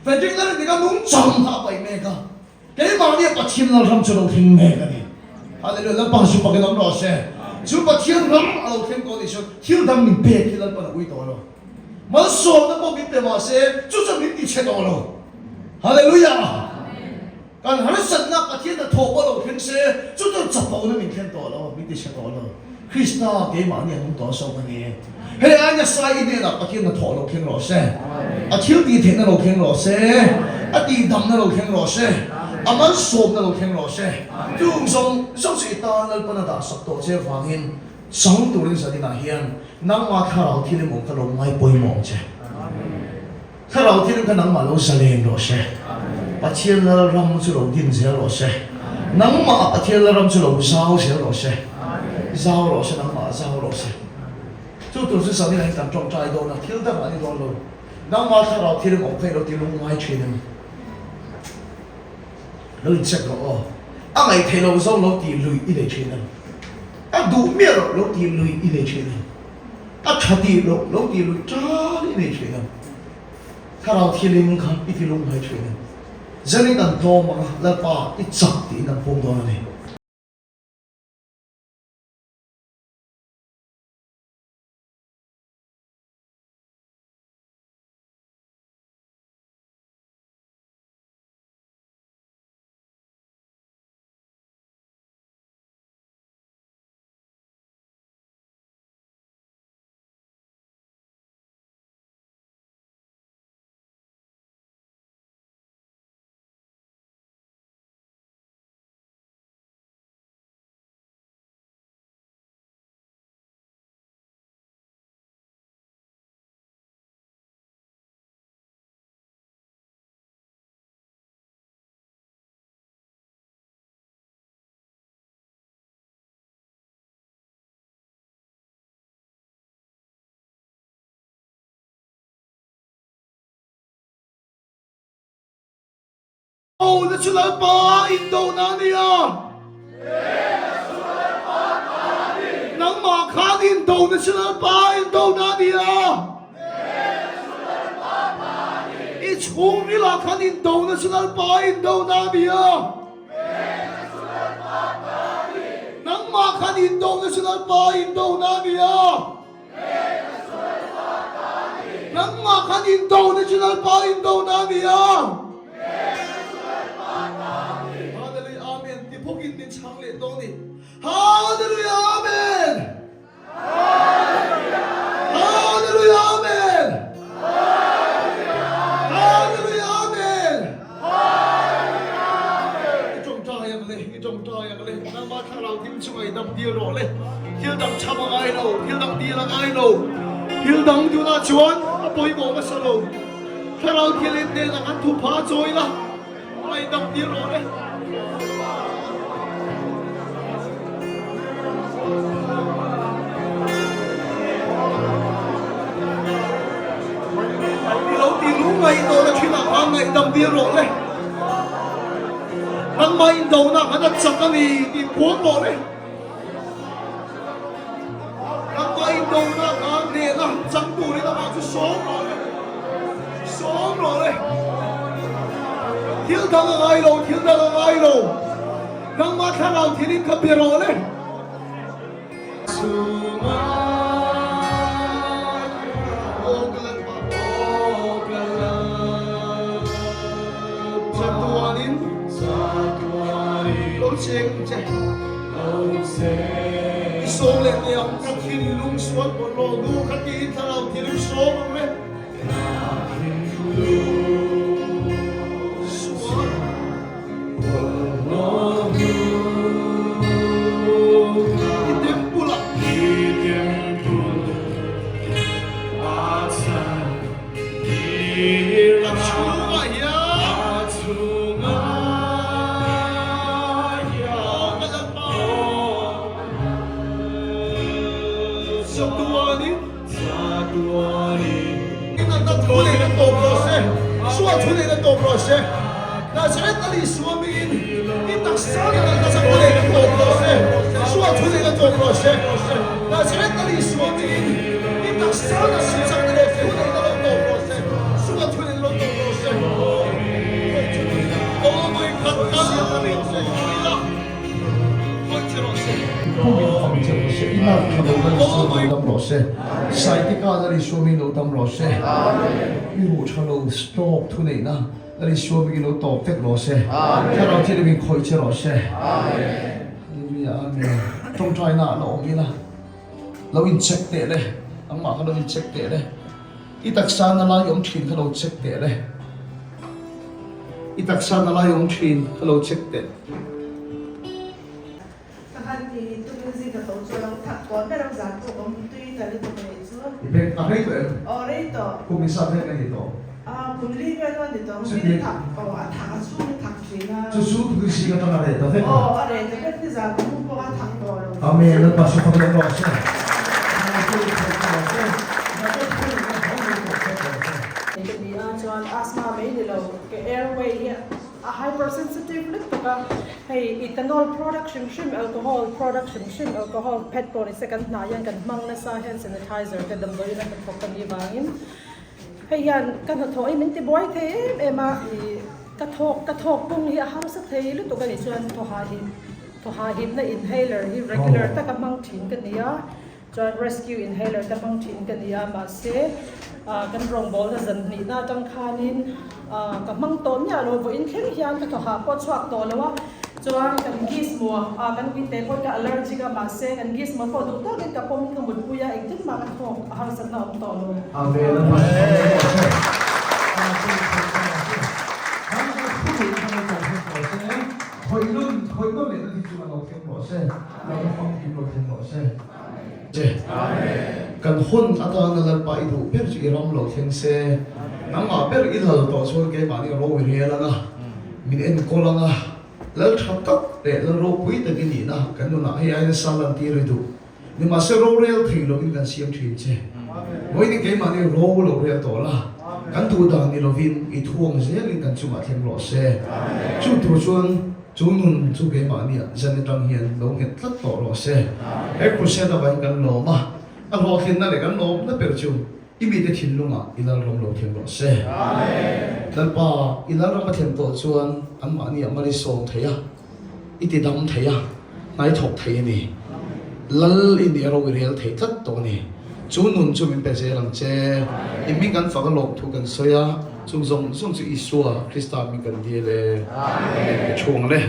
Frederick Larin tika nungchang kha a paih mek a. Keimahnia Pathian Lalram chu lo thleng mek a ni. Hallelujah! Lalpa chu fakin awm rawh se. Chu Pathian ram a lo thleng tawh nih chuan thil dang min pek hi Lalpan a ui tawh lo. Malsawmna pawh min pe mah se chu chuan min tichhe tawh lo. Hallelujah! Kan harsatna Pathian hnathawh pawh lo thleng se chu chuan chapona min thlen tawh lo, min tichhe tawh lo. Krista keimahni a nung tawh zawk a ni. Hei ai nasa i hnenah Pathian hnathawh lo thleng rawh se. A thil tih theihna lo thleng rawh se. A tihdamna lo thleng rawh se. A malsawmna lo thleng rawh se. Chung zawng zawng chu i tan Lalpan a dahsak tawh che avangin chang turin zaninah hian nangmah thlarau thil emaw ka lo ngai pawimawh ang che. Thlarau thil kha nangmah lo zalen rawh se. Pathian Lalram chu lo din zel rawh se. Nangmah Pathian Lalram chu lo zau zel rawh se. Zau rawh se, nangmah zau rawh se. Chu tur chu zaninah hian kan tawngtai dawn a, thil dangah a ni dawn lo. Nangmah thlarau thil emaw kha i lo ti lungngai thin em? Lo incheck rawh aw. A ngaih theih loh zo lo tih lui i nei thin em? A duh miah loh lo tih lui i nei thin em? A tha tih loh lo tih lui tan i nei thin em? Thlarau thilim kha i ti lungngai thin em? Zanin kan tlawm ang a, Lalpa i chak tiin kan pawm dawn a ni. Dona chu Lalpa in dona a ni a. Nangmah khan in dona chu Lalpa in dona a ni a. I chhungril ah khan in dona chu Lalpa in dona a ni a. Nangmah khan in dona chu Lalpa in dona a ni a. Nangmah khan in dona chu Lalpa in dona a ni a. Hallelujah Amen ti bawkin min chhang leh dawn ni. Hallelujah Amen. Hallelujah Amen. Hallelujah Amen. I tawngtai ang le, i tawngtai ang le. Nangmah thlarau thim chunga i dam dil rawh le. Thil dang cham a ngai lo, thil dang dil a ngai lo. Thil dang tunah chuan a pawimawh hmasa lo. Thlarau thil in hnenah kan thupha a chawi la, ngaihdam dil rawh le. I lo ti lu mai tawh na thinah khan ngaihdam dil rawh le. Nangmah indona khan a chak a ni tih puang rawh le. Nangmah indona khan hnehna chang turin amah chu sawm rawh le. Sawm rawh le. Thil dang a ngai lo, thil dang a ngai lo. Nangmah thlarau thilin kha bia rawh le. Chatuanin lo cheng che. I sawm leh teh ang ka thinlung sual pawh lo nu kha tiin thlarau thilin sawm ang le. Stroke thu neihna Lal Isua bikin lo tawp vek rawh se. Thlarau thil in khawih che rawh se. Hallelujah Amen. Tawngtaina ah la awm ila lo in check teh le. Nangmah kha lo in check teh le. I taksa na lai awm thin kha lo check teh le. I taksa na lai awm thin ka lo check teh. Ka han ti tumin zing ka tho chu a lo thak tawh ber ang zan pawh ka awm tui ta lutuk a nih chu. I bek a rei tawh em? Aw rei tawh. Kum i sat vek a ni tawh. Aw kum li vel a ni tawh ang min thak aw a thak a chhung i thak thin a. Chu chu tui zing atang a reh ta vek a. Aw a reh ta vek ni zan ka mu pawh a thak tawh lo. Amen Lalpa chu fak leh rawh se. Ka ni a chuan asthma mai ni lo ka airway hi a hypersensitive lutuk a hei ethanol product hrim hrim alcohol product hrim hrim alcohol pet pawh ni se kan hnah hian kan hmang nasa hian sanitizer te damdawiin a hnathawk a nih vangin hei hian ka hnathawh hi min ti buai thei em em a ih ka thawk ka thawk pung hi a harsa thei lutuk a nih chuan thawhah hi thawhah hipna inhaler hi regular taka hmang thin ka ni a. Chuan rescue inhaler te hmang thin ka ni a, mahse kan rawngbawlna zan hnihna atang khanin ka hmang tawh miah lo, vawiin thleng hian ka thawhah pawh chhuak tawh lo a, chuan kan gizmo ah kan uite pawh ka allergic a, mahse kan gizmo pawh duh tawkin ka pawm ka mutpui a, engtin mah ka thawk a harsatna a awm tawh lo. Che. Kan hun atana Lalpa i duh ber chu i ram lo thleng se, nangmah ber i lal tawh chuan keimahni ro i rel anga, min enkawl anga, Lal tha tak leh Lal ropui tak i nihna kan nunah hei aiin nasa lantir i duh. Nimahse rorel thei lovin kan siam thin che. Vawiin keimahni ro lo rel tawh la, kan duh dan ni lovin i thuang zelin kan chungah thleng rawh se. Chu tur chuan Chu nun chu keimahniah zan atang hian lo nghet tlat tawh rawh se. He crusade avangin kan lawm a, a hlawhtlinna leh kan lawmna ber chu i mite thinlungah i lalram lo thleng rawh se. Lalpa, i lalram a thlen tawh chuan anmahniah mal i sawm thei a, i ti dam thei a, hnai thawk thei a ni. Lal i nih a ro i rel thei tlat tawh a ni. Chu nun chu min pe zel ang che. I hming kan fak a lawm thu kan sawi a. Chung zawng zawng chu Isua Krista min kan dil e. Amen. Ka chhung le.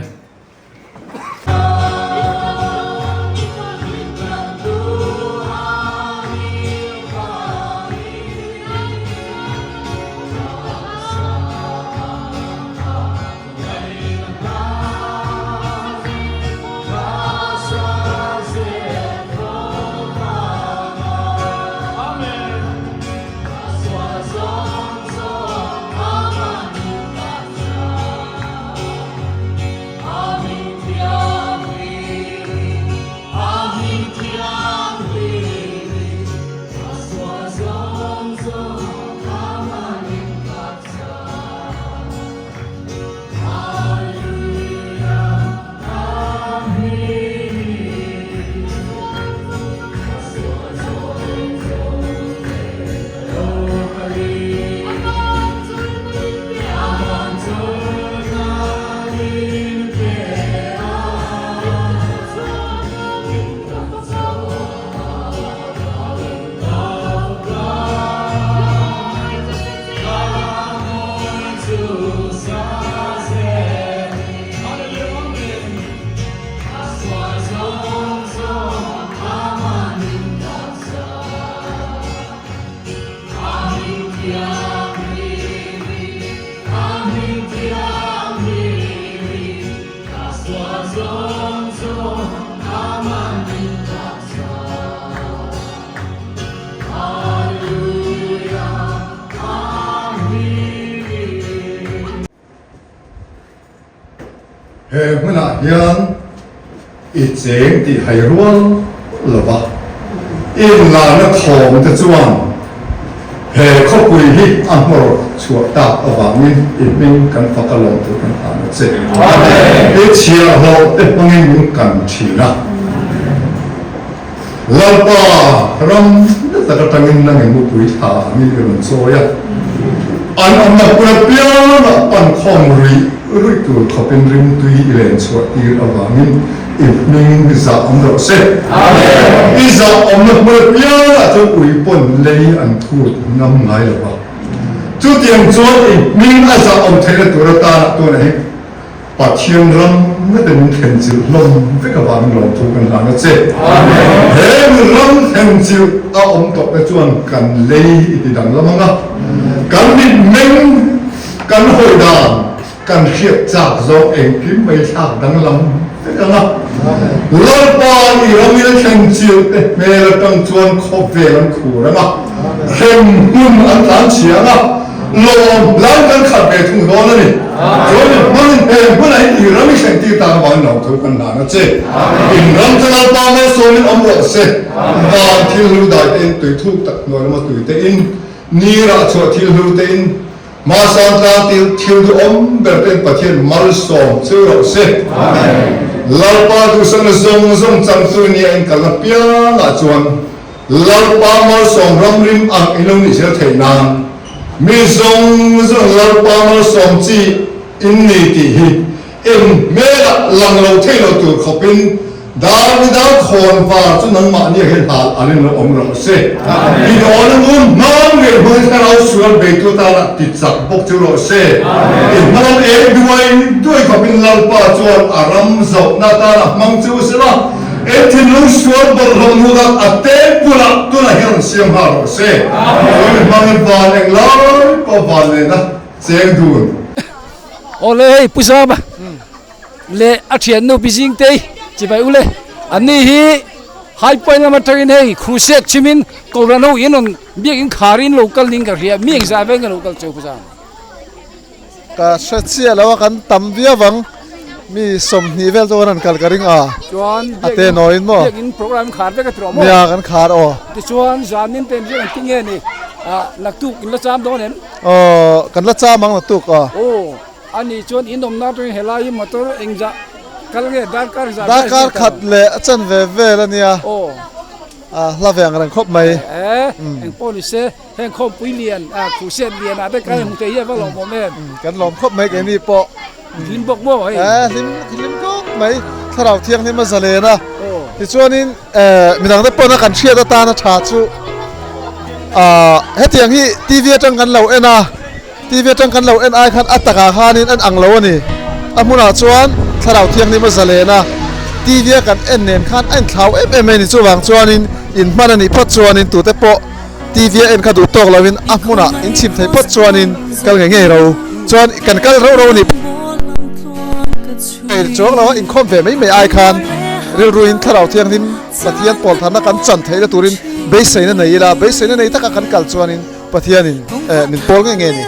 He hmunah hian i cheng tih hai rual lova i inlarna thawm te chuan he khawpui hi a hmawr chhuah tak avangin i hming kan fak a lawm tur kan hlan a che. I chhiahhlawh te hmangin min kan thin a. Lalpa ram na tak atangin nang i mupui thla angin i rawn chawi a, an awmna hmun apiangah pan khawm ruih ruih tur khawpin rimtui i len chhuah tir avangin i hming zah awm rawh se. I zah awmna hmun apiangah chuan ui pawn lei an thut ngam ngai lo va, chutiang chuan i hming a zah awm theihna tur atana tunah hi Pathian ram na te min thlen chilh hlawm vek avangin lawmthu kan hlan a che. He min ram thlen chilh a awm tawh te chuan kan lei i ti danglam ang a, kan mitmeng kan hawi dan. Kan hriat chak zawng engkim mai thlak danglam vek ang a. Lalpa i ram ila thleng chiang te hmel atang chuan khawvel an khur ang a, hrem hmun an tlan chhia ang a, lawm lai kan khat ve thung dawn a ni. Chuan i hmangin he hmunah hian i ram i thleng tir tan avangin lawmthu kan hlan a che. In ram chu Lalpa malsawmin awm rawh se. Van thil hlu dai tein tui thuk tak hnuai lama tui tein ni rah chhuah thil hlu tein Hmasan tlang til thil duhawm ber ten Pathian malsawm chu rawh se. Lalpa duhsakna zawng zawng changtu nia in kalna piangah chuan Lalpa malsawm ramrim ang in lo nih zel theih nan mi zawng zawng Lalpa malsawm chi in ni tih hi Eng hmelah lang lo thei lo tur khawpin dar ni dar khawn var chu nangmahni ah hian hal an in lo awm rawh se. In awn a ngun hmang ngei hmangin thlarau sual beitu tana ti chak bawk chu rawh se. In hmalam eng duai duai khawpin Lalpa chuan a ram zauhna tana hmang chu sela, eng thinlung sual bawlhhlawh hnuah a temple ah tunah hian rawn siam nghal rawh se. Chuan in hmangin van eng lai pawh van nena cheng dun. Awle hei Pu Zama leh a thiannu Pi Zingtei chibai ule an ni hi High Point lam atangin hei Crusade chhimin Kohhran ho in rawn biakin kharin lo kal ning ka hria mi engzah veng ka lo kal cheu Pu Zama. Ka hre chiah lo a kan tam viau ang mi 20 vel chu kan rawn kal ka ring a Chuan a te nawiin maw biakin program khar vek a ti rawh maw nia kan khar aw tichuan zanin te biak an ti nge ni ah naktuk in la cham dawn em? Aw, kan la cham ang naktuk aw. Aw, a nih chuan in awmna atangin helai hi motor engzah kal nge darkar zah Darkar khat leh a chan ve vel a nia. Aw. A hla ve ang reng khawp mai. E, eng pawh ni se, heng khawmpui lian, a khuhset lian ah te kan hmu thei hi a va lawmawm em. Kan lawm khawp mai keini pawh. Hlim bawk maw hei? E, hlim, hlim khawp mai. Thlarau thianghlim a zalen a. Aw. Tichuanin. Midang te pawn a kan hriat atana tha chu ahh hetiang hi TV atang kan lo en a, TV atang kan lo en ai khan a takah khanin an ang lo a ni. A hmunah chuan thlarau thianghlim a zalen a, TV a kan en nen khan a inthlau em em mai a ni. Chuvang chuanin in hman a nih phawt chuanin tute pawh TV a en kha duh tawk loin a hmunah in chhim theih phawt chuanin kal ngei ngei ro chuan kan kal rauh rauh a ni. Hei chuang lo a inkhawm ve mai mai ai khan rilruin Thlarau Thianghlim Pathian pawl tharna kan chan theihna turin beiseina nei ila, beiseina nei taka kan kal chuanin Pathianin min pawl ngei ngei a ni.